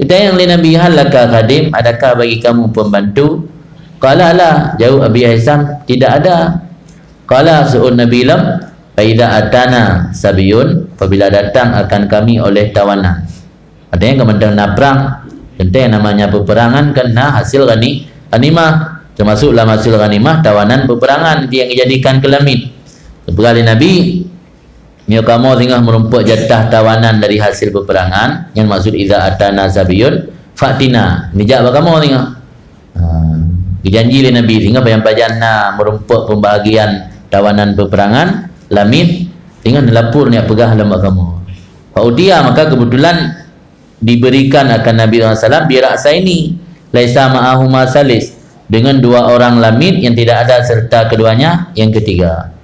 Geutanyong lé Nabi, "Hal laka khadim, adakah bagi kamu pembantu?" "Qala la," jaweueb Abi Haisam, "tidak ada." "Qala," seuôt Nabi lom, "fa idza atana sabiyun," apabila datang akan kami oleh tawanan. Artinya, keumantong na prang, teuntée namanya peuperangan kan na hasil ghani-, ghanimah. Teumasuk lam hasil ghanimah tawanan peuperangan nyang geujadikan keu lamiet. Geupeugah lé Nabi, "Meunyoe kamoe singoh meurumpok jatah tawanan dari hasil peuperangan," nyan maksud "idza atana sabiyun, fa'tina," neujak bak kamoe singoh. Ha, geujanji lé Nabi, singoh pajan-pajan na meurumpok pembahagian tawanan peuperangan, lamiet, singoh neulapor, neujak peugah lom bak kamoe. Fa utiya, maka kebetulan diberikan akan Nabi sallallahu alaihi wasallam bi ra'saini laisa ma'ahuma salis, dengan dua orang lamiet yang tidak ada serta keduanya yang ketiga.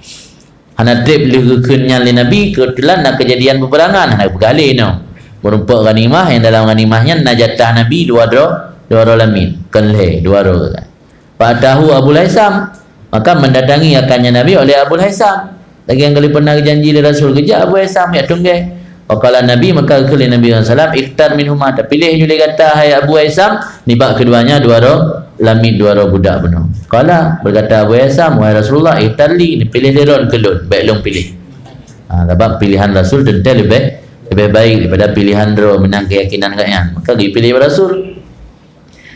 Hana treb lheueh geukheun nyan lé Nabi, keubeutulan na keujadian peuperangan, hana geupeugah lé nyoe. Meurumpok ghanimah, nyang dalam ghanimah nyan na jatah Nabi dua droe, dua droe lamiet, kon lhée, dua droe kan. Fa atahu Abul Haisam, maka mendatangi akannya Nabi oleh Abul Haisam. Lagée nyang ka lheueh pernah geujanji lé Rasul, geujak Abu Haisam jak tunggée. Faqala Nabi, maka geukheun lé Nabi sallallahu alaihi wasallam, "Ikhtar minhuma, tapiléh ju lé gata, hai Abu Haisam, nibak keduanya dua droe lamiet, dua droe budak bunoe." Qala, berkata Abu Haisam, "Wahai Rasulullah, ikhtar li, neupiléh lé droen keu lôn, bék lôn piléh." Ha, sabab pilihan Rasul teuntée leubeh, leubeh baik daripada pilihan droe meunan keuyakinan gobnyan. Maka geupiléh Rasul.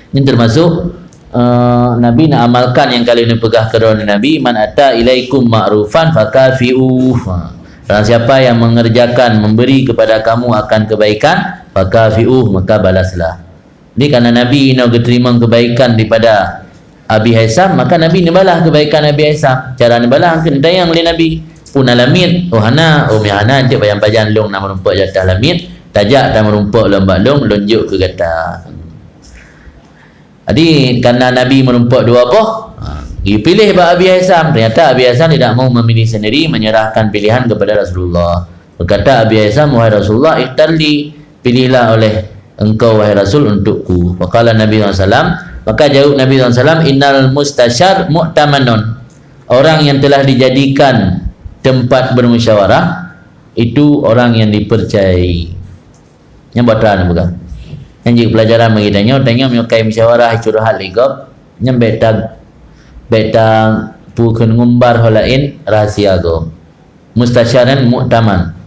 Ini termasuk, eh, Nabi nak amalkan nyang ka lheueh neupeugah keudroe Nabi, "Man ata ilaikum ma'rufan fakafi'uh." Ha. Barang siapa yang mengerjakan, memberi kepada kamu akan kebaikan, fakafi'uh, maka balaslah. Jadi, karena Nabi inoe geuteurimong kebaikan daripada Abi Haisam, maka Nabi neubalah kebaikan Abi Haisam. Cara neubalah, geutanyong lé Nabi, "Peue na lamiet?" "Oh, hana." "Oh, meunyo hana, jeuet pajan-pajan lôn na meurumpok jatah lamiet, tajak tameurumpok lom bak lôn, lôn jok keu gata." Jadi, karena Nabi meurumpok dua boh, ha, geupiléh bak Abi Haisam. Ternyata Abi Haisam tidak mau memilih sendiri, menyerahkan pilihan kepada Rasulullah. Berkata Abi Haisam, "Wahai Rasulullah, ikhtar li, pilihlah oleh engkau, wahai Rasul, untukku." Faqala Nabi sallallahu alaihi wasallam, maka jawab Nabi sallallahu alaihi wasallam, "Innal mustasyar mu'tamanun." Orang yang telah dijadikan tempat bermusyawarah, itu orang yang dipercayai. Nyang batra na bukan. Nyang jeuet pelajaran bagi tanyoe, tanyoe meunyoe kai musyawarah curhat lé gob, nyan bék ta, bék ta peue kheun ngumbar ho laén rahasia gob. Mustasyar nyan mu'taman.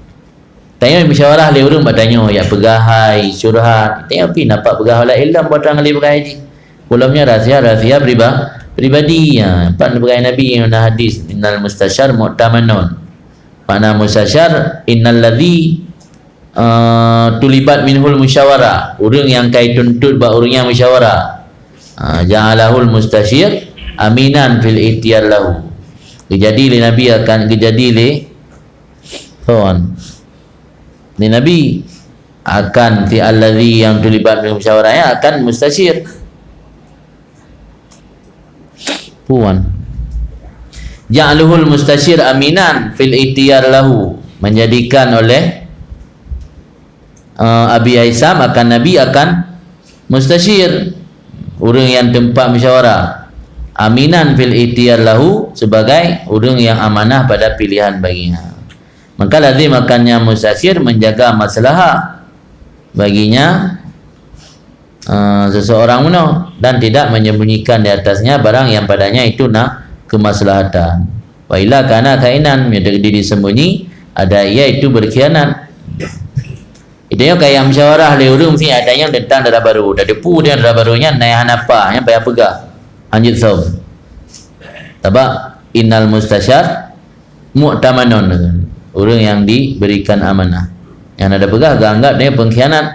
Tanyoe musyawarah lé ureuëng bak tanyoe, jak peugah hai, curhat. Tanyoe pih na pat peugah ho laén lom batra ngon lé peugah jih. Ulôn nyan rahasia, rahasia priba-, pribadi. Ya, pat peugah Nabi na hadis, "Innal mustasyar mu'tamanun." Makna mustasyar, innal ladzi, eh, tulibat minhul musyawarah, ureuëng nyang kai tuntut bak ureuëng nyan musyawarah. Ah, ja'alahul mustasyir aminan fil ikhtiyar lahu. Geujadi lé Nabi akan, geujadi lé, kon, lé Nabi akan fi alladzi yang tulibat minhul musyawarah, ya, akan mustasyir. Puan. Ja'aluhul mustasyir aminan fil ikhtiyar lahu, menjadikan oleh, eh, Abi Haisam akan Nabi akan mustasyir, ureuëng nyang teumpat musyawarah, aminan fil ikhtiyar lahu, sebagai ureuëng nyang amanah pada pilihan baginya. Maka lazim akannya mustasyir menjaga maslahah baginya, eh, seseorang bunoe dan tidak menyembunyikan di atasnya barang yang padanya itu na kemaslahatan. Wa illa kana khainan, meunyoe disembunyi, ada ia itu berkhianat. Itu nyoe kaya musyawarah lé ureuëng meusti ada nyang teuntang dara barô. Tateupeue dara barô nyan na nyang hana paih, nyan payah peugah. Hanjeuet som. Sabab innal mustasyar mu'tamanun, ureuëng nyang diberikan amanah. Nyang na tapeugah geuanggab nyan pengkhianat.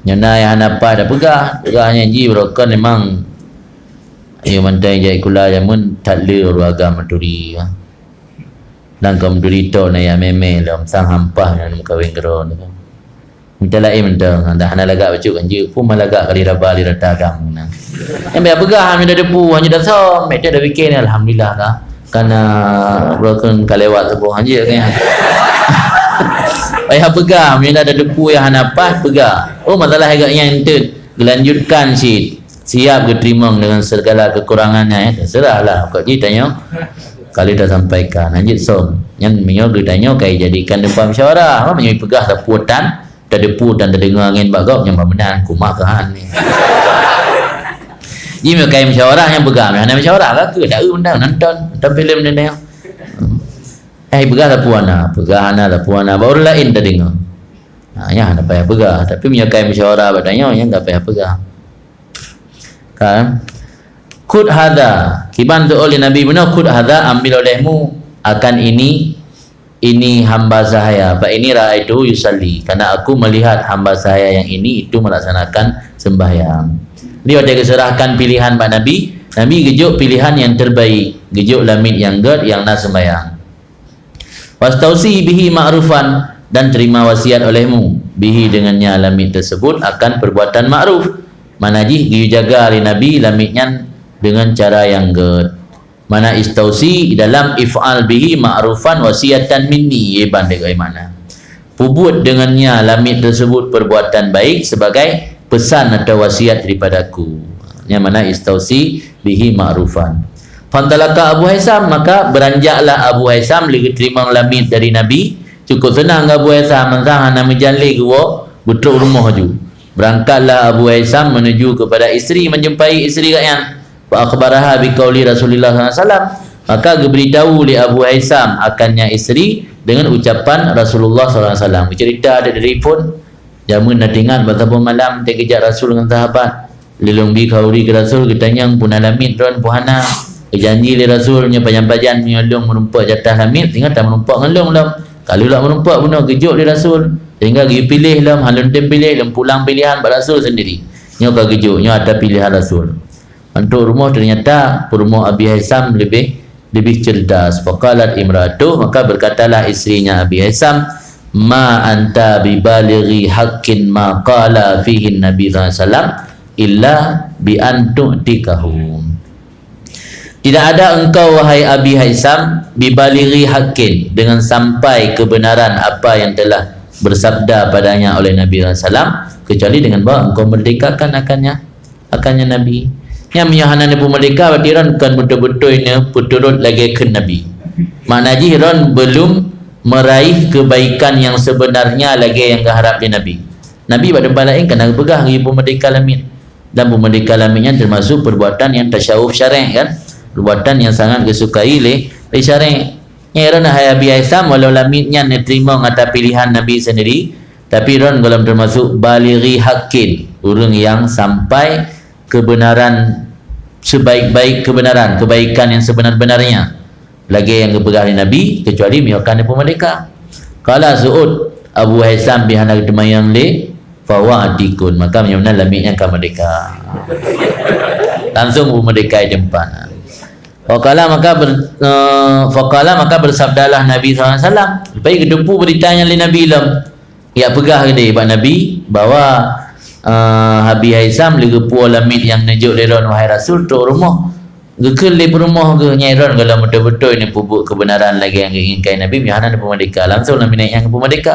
Nyan na nyang hana paih tapeugah, peugah nyan jih beurokon memang. Ayo mantai jai kula jameun that le ureuëng agam meuturi. Dan kaum meuturi tok na ya meme lom sang hampah nyan meukawen keudroe. Mita laén mantong, dah hana lagak bacut kan jeuet, peue ma lagak kali raba li rata agam na. Nyang biasa peugah, hana teupeue, hana tasom, mita dah pikir ni, alhamdulillah ka. Kana broken ka lewat saboh, hana jeuet kan. Payah peugah, mita dah teupeue nyang hana paih, peugah. Oh, masalah agak nyan enteuk, geulanjutkan cit. Siap geuteurimong deungon segala kekurangannya, ya. Terserahlah, pokok jih tanyoe ka lheueh tasampaikan. Hanjeuet som. Nyan meunyoe geutanyoe ka jadikan teumpat musyawarah, meunyoe peugah sapeue tan, tadeungoe tan tadeungoe angén bak gob, nyan meunan, kumat keuhan ni. Jih meunyoe ka musyawarah nyang peugah, hana musyawarah ka keu, dak eu mantong nonton, nonton filem dan nyan. Eh, peugah sapeue hana, peugah hana sapeue hana, bak ureueng laén tadeungoe. Ha, nyan hana payah peugah. Tapi meunyoe ka musyawarah bak tanyoe, nyan ka payah peugah. Kan? Khudh hadza, kiban teu'oh lé Nabi bunoe, khudh hadza, ambil olehmu akan ini, ini hamba sahaya, fa inni ra'aituhu yusalli, karena aku melihat hamba sahaya yang ini itu melaksanakan sembahyang. Jadi, watée geuserahkan pilihan bak Nabi, Nabi geujok pilihan yang terbaik, geujok lamiet nyang gét nyang na sembahyang. Wastausi bihi ma'rufan, dan terima wasiat olehmu, bihi, dengannya lamiet tersebut, akan perbuatan ma'ruf. Mana jih geuyue jaga lé Nabi lamiet nyan dengan cara yang gét. Mana istausi dalam if'al bihi ma'rufan wasiatan minni, iban deungon makna. Peubuet dengannya lamiet tersebut perbuatan baik sebagai pesan atau wasiat daripadaku. Nyang mana istausi bihi ma'rufan. Fantalaka Abu Haisam, maka beranjaklah Abu Haisam lé geuteurimong lamiet dari Nabi. Cukup seunang Abu Haisam, mantang hana meujan lé geuwoe, beutrok rumoh ju. Berangkatlah Abu Haisam menuju kepada isteri, menjumpai isteri gobnyan. Fa akhbaraha biqauli Rasulillah sallallahu alaihi wasallam. Maka geubeuritahu lé Abu Haisam akannya isteri dengan ucapan Rasulullah sallallahu alaihi wasallam. Geucerita di telepon, jameun na teuingat bak saboh malam teukeujak Rasul ngon sahabat. Lé lôn bi khauri keu Rasul, geutanyong peue na lamiet droen peue hana. Geujanji lé Rasul nyoe pajan-pajan meunyoe lôn meurumpok jatah lamiet, singoh tameurumpok ngon lôn lom. Ka lheueh lôn meurumpok bunoe geujok lé Rasul. Sehingga geupiléh lom, han lôn tem piléh, lôn pulang pilihan bak Rasul sendiri. Nyoe ka geujok, nyoe ata pilihan Rasul. Mantong rumoh ternyata peurumoh Abi Haisam lebih, lebih cerdas. Faqalat imra'atuh, maka berkatalah istrinya Abi Haisam, "Ma anta bibalighi haqqin ma qala fihi Nabi sallallahu alaihi wasallam illa bi an tu'tikahu." Tidak ada engkau, wahai Abi Haisam, bibalighi haqqin, dengan sampai kebenaran apa yang telah bersabda padanya oleh Nabi sallallahu alaihi wasallam, kecuali dengan bahwa engkau merdekakan akannya, akannya Nabi. Nyang meunyoe hana neupeumeurdeka, berarti droen kon beutôi-beutôi neupeuturot lagée kheun Nabi. Makna jih droen belum meraih kebaikan yang sebenarnya lagée nyang geuharab lé Nabi. Nabi bak teumpat laén ka na geupeugah geuyue peumeurdeka lamiet. Dan peumeurdeka lamiet nyan teumasuk perbuatan yang tasyawuf syar'i, kan? Perbuatan yang sangat geusukai lé, lé syar'i. Nyan droen hai Abi Haisam, walau lamiet nyan neuteurimong ata pilihan Nabi sendiri, tapi droen gohlom teumasuk balighi haqqin, ureuëng yang sampai kebenaran, sebaik-baik kebenaran, kebaikan yang sebenar-benarnya. Lagée nyang geupeugah lé Nabi, kecuali meunyoe ka neupeumeurdeka. Qala su'ud, Abu Haisam pih hana geuteumanyong lé, fahuwa atikun, maka meunyoe meunan lamiet nyan ka meurdeka. Langsung peumeurdeka di teumpat. Faqala maka ber-, eh, faqala maka bersabdalah Nabi sallallahu alaihi wasallam, leupah geuteupeue beurita nyan lé Nabi lom. Jak peugah keudeh bak Nabi bahwa, eh, Abi Haisam lé geupuwoe lamiet nyang neujok lé droen, wahai Rasul, trok rumoh. Geukheun lé peurumoh geuh, nyan droen gohlom beutôi-beutôi neupeubuet keubeunaran lagée nyang geuinginkan Nabi, meunyoe hana neupeumeurdeka. Langsung lamiet nyan geupeumeurdeka.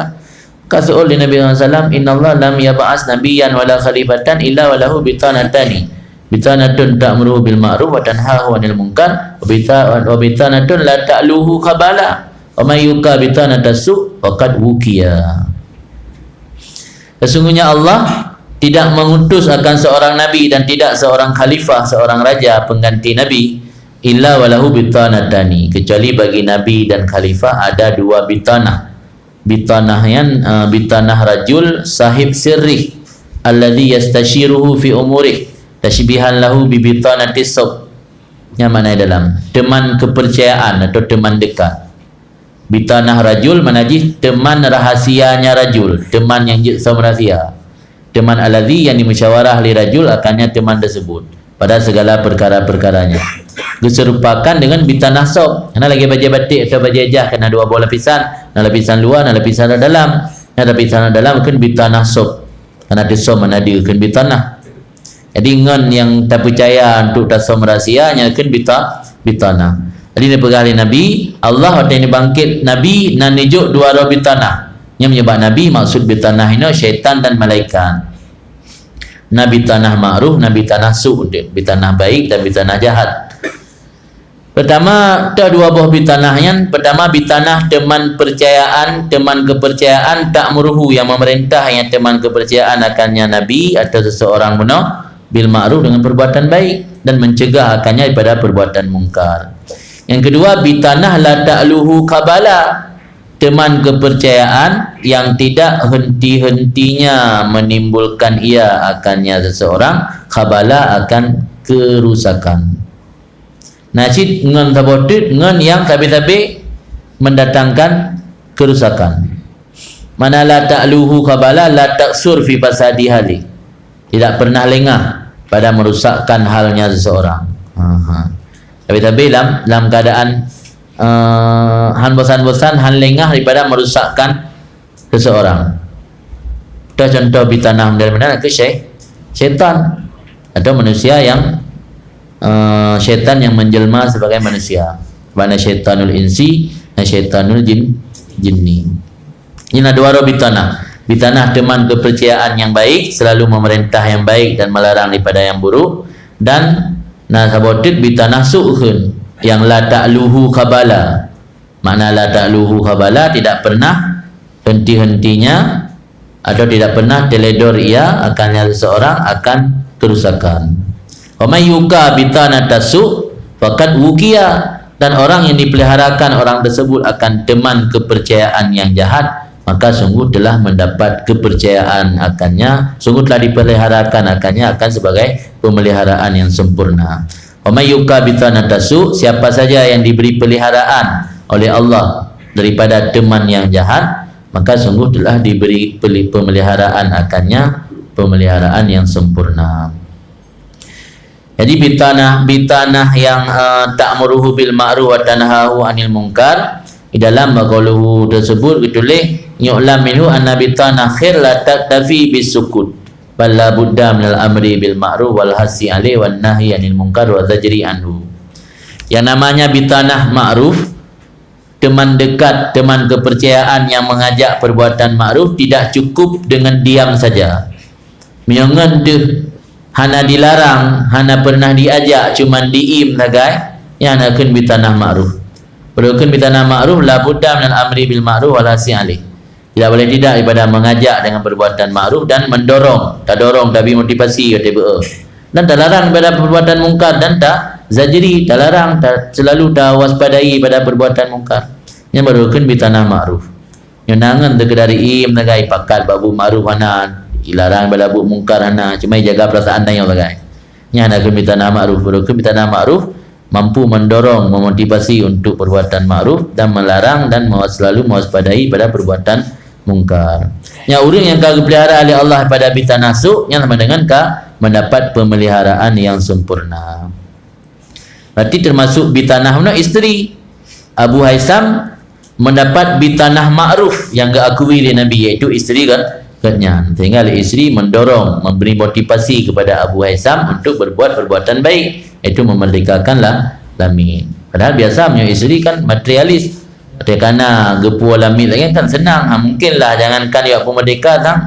Ka seuôt lé Nabi sallallahu alaihi wasallam, "Innallaha lam yab'ats nabiyyan wala khalifatan illa walahu bitanatani. Bitanatun ta'muruhu bil ma'ruf wa tanhahu 'anil munkar, wa bita-, wa bitanatun la ta'luhu khabala. Wa man yuqa bitanatas su' faqad wuqiya." Sesungguhnya Allah tidak mengutus akan seorang nabi dan tidak seorang khalifah, seorang raja pengganti nabi, illa walahu bitanatani, kecuali bagi nabi dan khalifah ada dua bitanah. Bitanah nyan, eh, bitanah rajul sahib sirrih, alladzi yastasyiruhu fi umurih, tashbihan lahu bi bitanatis sub. Nyan makna dalam, teman kepercayaan atau teman dekat. Bitanah rajul makna jih teman rahasianya rajul, teman nyang jeuet som rahsia. Teman alladzi nyang dimusyawarah lé rajul akannya teman tersebut pada segala perkara-perkaranya. Geuserupakan dengan bitanah sub. Hana lagée bajée batik atau bajée jah, keu na dua boh lapisan, na lapisan luwa, na lapisan dalam. Na lapisan dalam kheun bitanah sub. Hana teusom hana dikheun bitanah. Jadi ngon nyang tapeucaya untuk tasom rahsia nyan kheun bita-, bitanah. Jadi neupeugah lé Nabi, Allah watée neubangkét Nabi na neujok dua droe bitanah. Nyang meunyoe bak Nabi maksud bitanah inoe syaitan dan malaikat. Na bitanah ma'ruf, na bitanah su', bitanah baik dan bitanah jahat. Pertama, teuh dua boh bitanah nyan, pertama bitanah teman percayaan, teman kepercayaan ta'muruhu, yang memerintah yang teman kepercayaan akannya nabi atau seseorang bunoe bil ma'ruf, dengan perbuatan baik, dan mencegah akannya daripada perbuatan mungkar. Yang kedua, bitanah la ta'luhu khabala, teman kepercayaan yang tidak henti-hentinya menimbulkan ia akannya seseorang khabala, akan kerusakan. Na cit ngon saboh teut ngon nyang sabe-sabe mendatangkan kerusakan. Mana la ta'luhu khabala, la taqsur fi fasadi hali. Tidak pernah lengah pada merusakkan halnya seseorang. Aha. Sabe-sabe lam, lam keadaan, eh, han bosan-bosan, han lengah daripada merusakkan seseorang. Teuh contoh bitanah model-model ke syai-, syaitan atau manusia yang, eh, syaitan yang menjelma sebagai manusia. Mana syaitanul insi dan syaitanul jin, jinni. Ini na dua roh bitanah. Bitanah teman kepercayaan yang baik, selalu memerintah yang baik dan melarang daripada yang buruk. Dan na saboh teut bitanah su' kheun, yang la ta'luhu khabala. Makna la ta'luhu khabala, tidak pernah henti-hentinya atau tidak pernah teledor ia akannya seseorang akan kerusakan. Wa may yuqa bitanata su' faqad wuqiya, dan orang yang dipeliharakan orang tersebut akan teman kepercayaan yang jahat, maka sungguh telah mendapat kepercayaan akannya, sungguh telah dipeliharakan akannya akan sebagai pemeliharaan yang sempurna. Wa may yuqa bitanata su', siapa saja yang diberi peliharaan oleh Allah daripada teman yang jahat, maka sungguh telah diberi peli-, pemeliharaan akannya, pemeliharaan yang sempurna. Jadi bitanah, bitanah yang, eh, ta'muruhu bil ma'ruf wa tanhahu 'anil munkar, di dalam qauluhu tersebut geutuléh, "Yu'lam minhu anna bitanah khair la taktafi bis sukut, bal la budda minal amri bil ma'ruf wal hasi 'alaihi wan nahyi 'anil munkar wa zajri anhu." Yang namanya bitanah ma'ruf, teman dekat, teman kepercayaan yang mengajak perbuatan ma'ruf tidak cukup dengan diam saja. Meunyoe ngon deuh hana dilarang, hana pernah diajak, cuman diim sagai, nyan hana kheun bitanah ma'ruf. Padahai kheun bitanah ma'ruf, la budda minal amri bil ma'ruf wal hasi 'alaihi. Tidak boleh tidak daripada mengajak dengan perbuatan ma'ruf dan mendorong, tadorong, tabi motivasi, kata beu. Dan talarang daripada perbuatan mungkar dan ta zajri, talarang, ta, selalu tawaspadai pada perbuatan mungkar. Nyan baru kheun bitanah ma'ruf. Nyoe na ngon teukeudari im sagai, pakat bak buet ma'ruf hana, ilarang bak buet mungkar hana, cuma ijaga perasaan tanyoe sagai. Nyan hana kheun bitanah ma'ruf, baru kheun bitanah ma'ruf mampu mendorong, memotivasi untuk perbuatan ma'ruf dan melarang dan mawas-, selalu mewaspadai pada perbuatan mungkar. Nyan ureuëng nyang ka geupelihara lé Allah pada bitanah su', nyan sama dengan ka mendapat pemeliharaan yang sempurna. Berarti termasuk bitanah mana? Isteri. Abu Haisam mendapat bitanah ma'ruf yang geakui lé Nabi, yaitu isteri geuh, geuhnyan. Sehingga lé isteri mendorong, memberi motivasi kepada Abu Haisam untuk berbuat perbuatan baik, yaitu memerdekakan la-, lamiet. Padahal biasa meunyoe isteri kan materialis. Ketika na geupeu lamiet lagi kan senang. Ha, mungkinlah jangankan ya peumerdeka sang,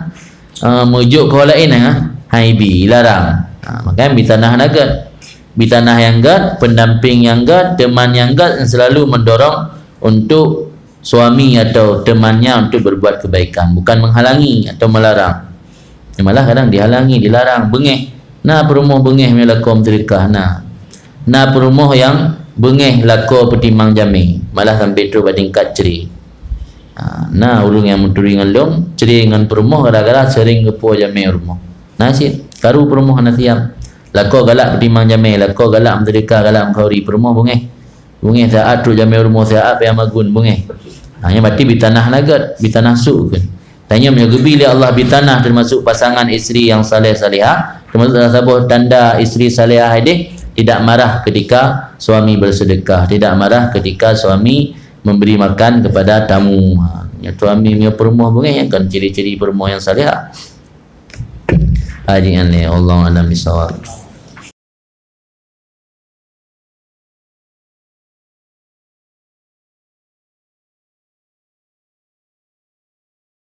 eh, meujok keu laén, ha, hai bi, larang. Ha, makanya bitanah na geuh. Bitanah nyang gét, pendamping nyang gét, teman nyang gét yang selalu mendorong untuk suami atau temannya untuk berbuat kebaikan, bukan menghalangi atau melarang. Malah kadang dihalangi, dilarang, beungéh. Na peurumoh beungéh meulakoe meuseudekah, na. Na peurumoh nyang beungéh lakoe peutimang jamé, malah sampai trok bak tingkat cerai. Ha, na ureuëng nyang meuturi ngon lôn, cerai ngon peurumoh gara-gara sering geupuwoe jamé u rumoh. Na cit, karu peurumoh hana siam. Lakoe galak peutimang jamé, lakoe galak meuseudekah, galak meukhauri, peurumoh beungéh. Beungéh saát trok jamé u rumoh, saát payah magun, beungéh. Ha, nyan berarti bitanah na gét, bitanah su' kheun. Tanyoe meunyoe geubi lé Allah bitanah termasuk pasangan isteri yang saleh salihah, termasuk salah saboh tanda isteri salihah idéh, tidak marah ketika suami bersedekah, tidak marah ketika suami memberi makan kepada tamu. Ha, nyan suami meunyoe peurumoh beungéh, nyan kan ciri-ciri peurumoh yang salihah. Haji nyan lé, wallahu a'lam bishawab.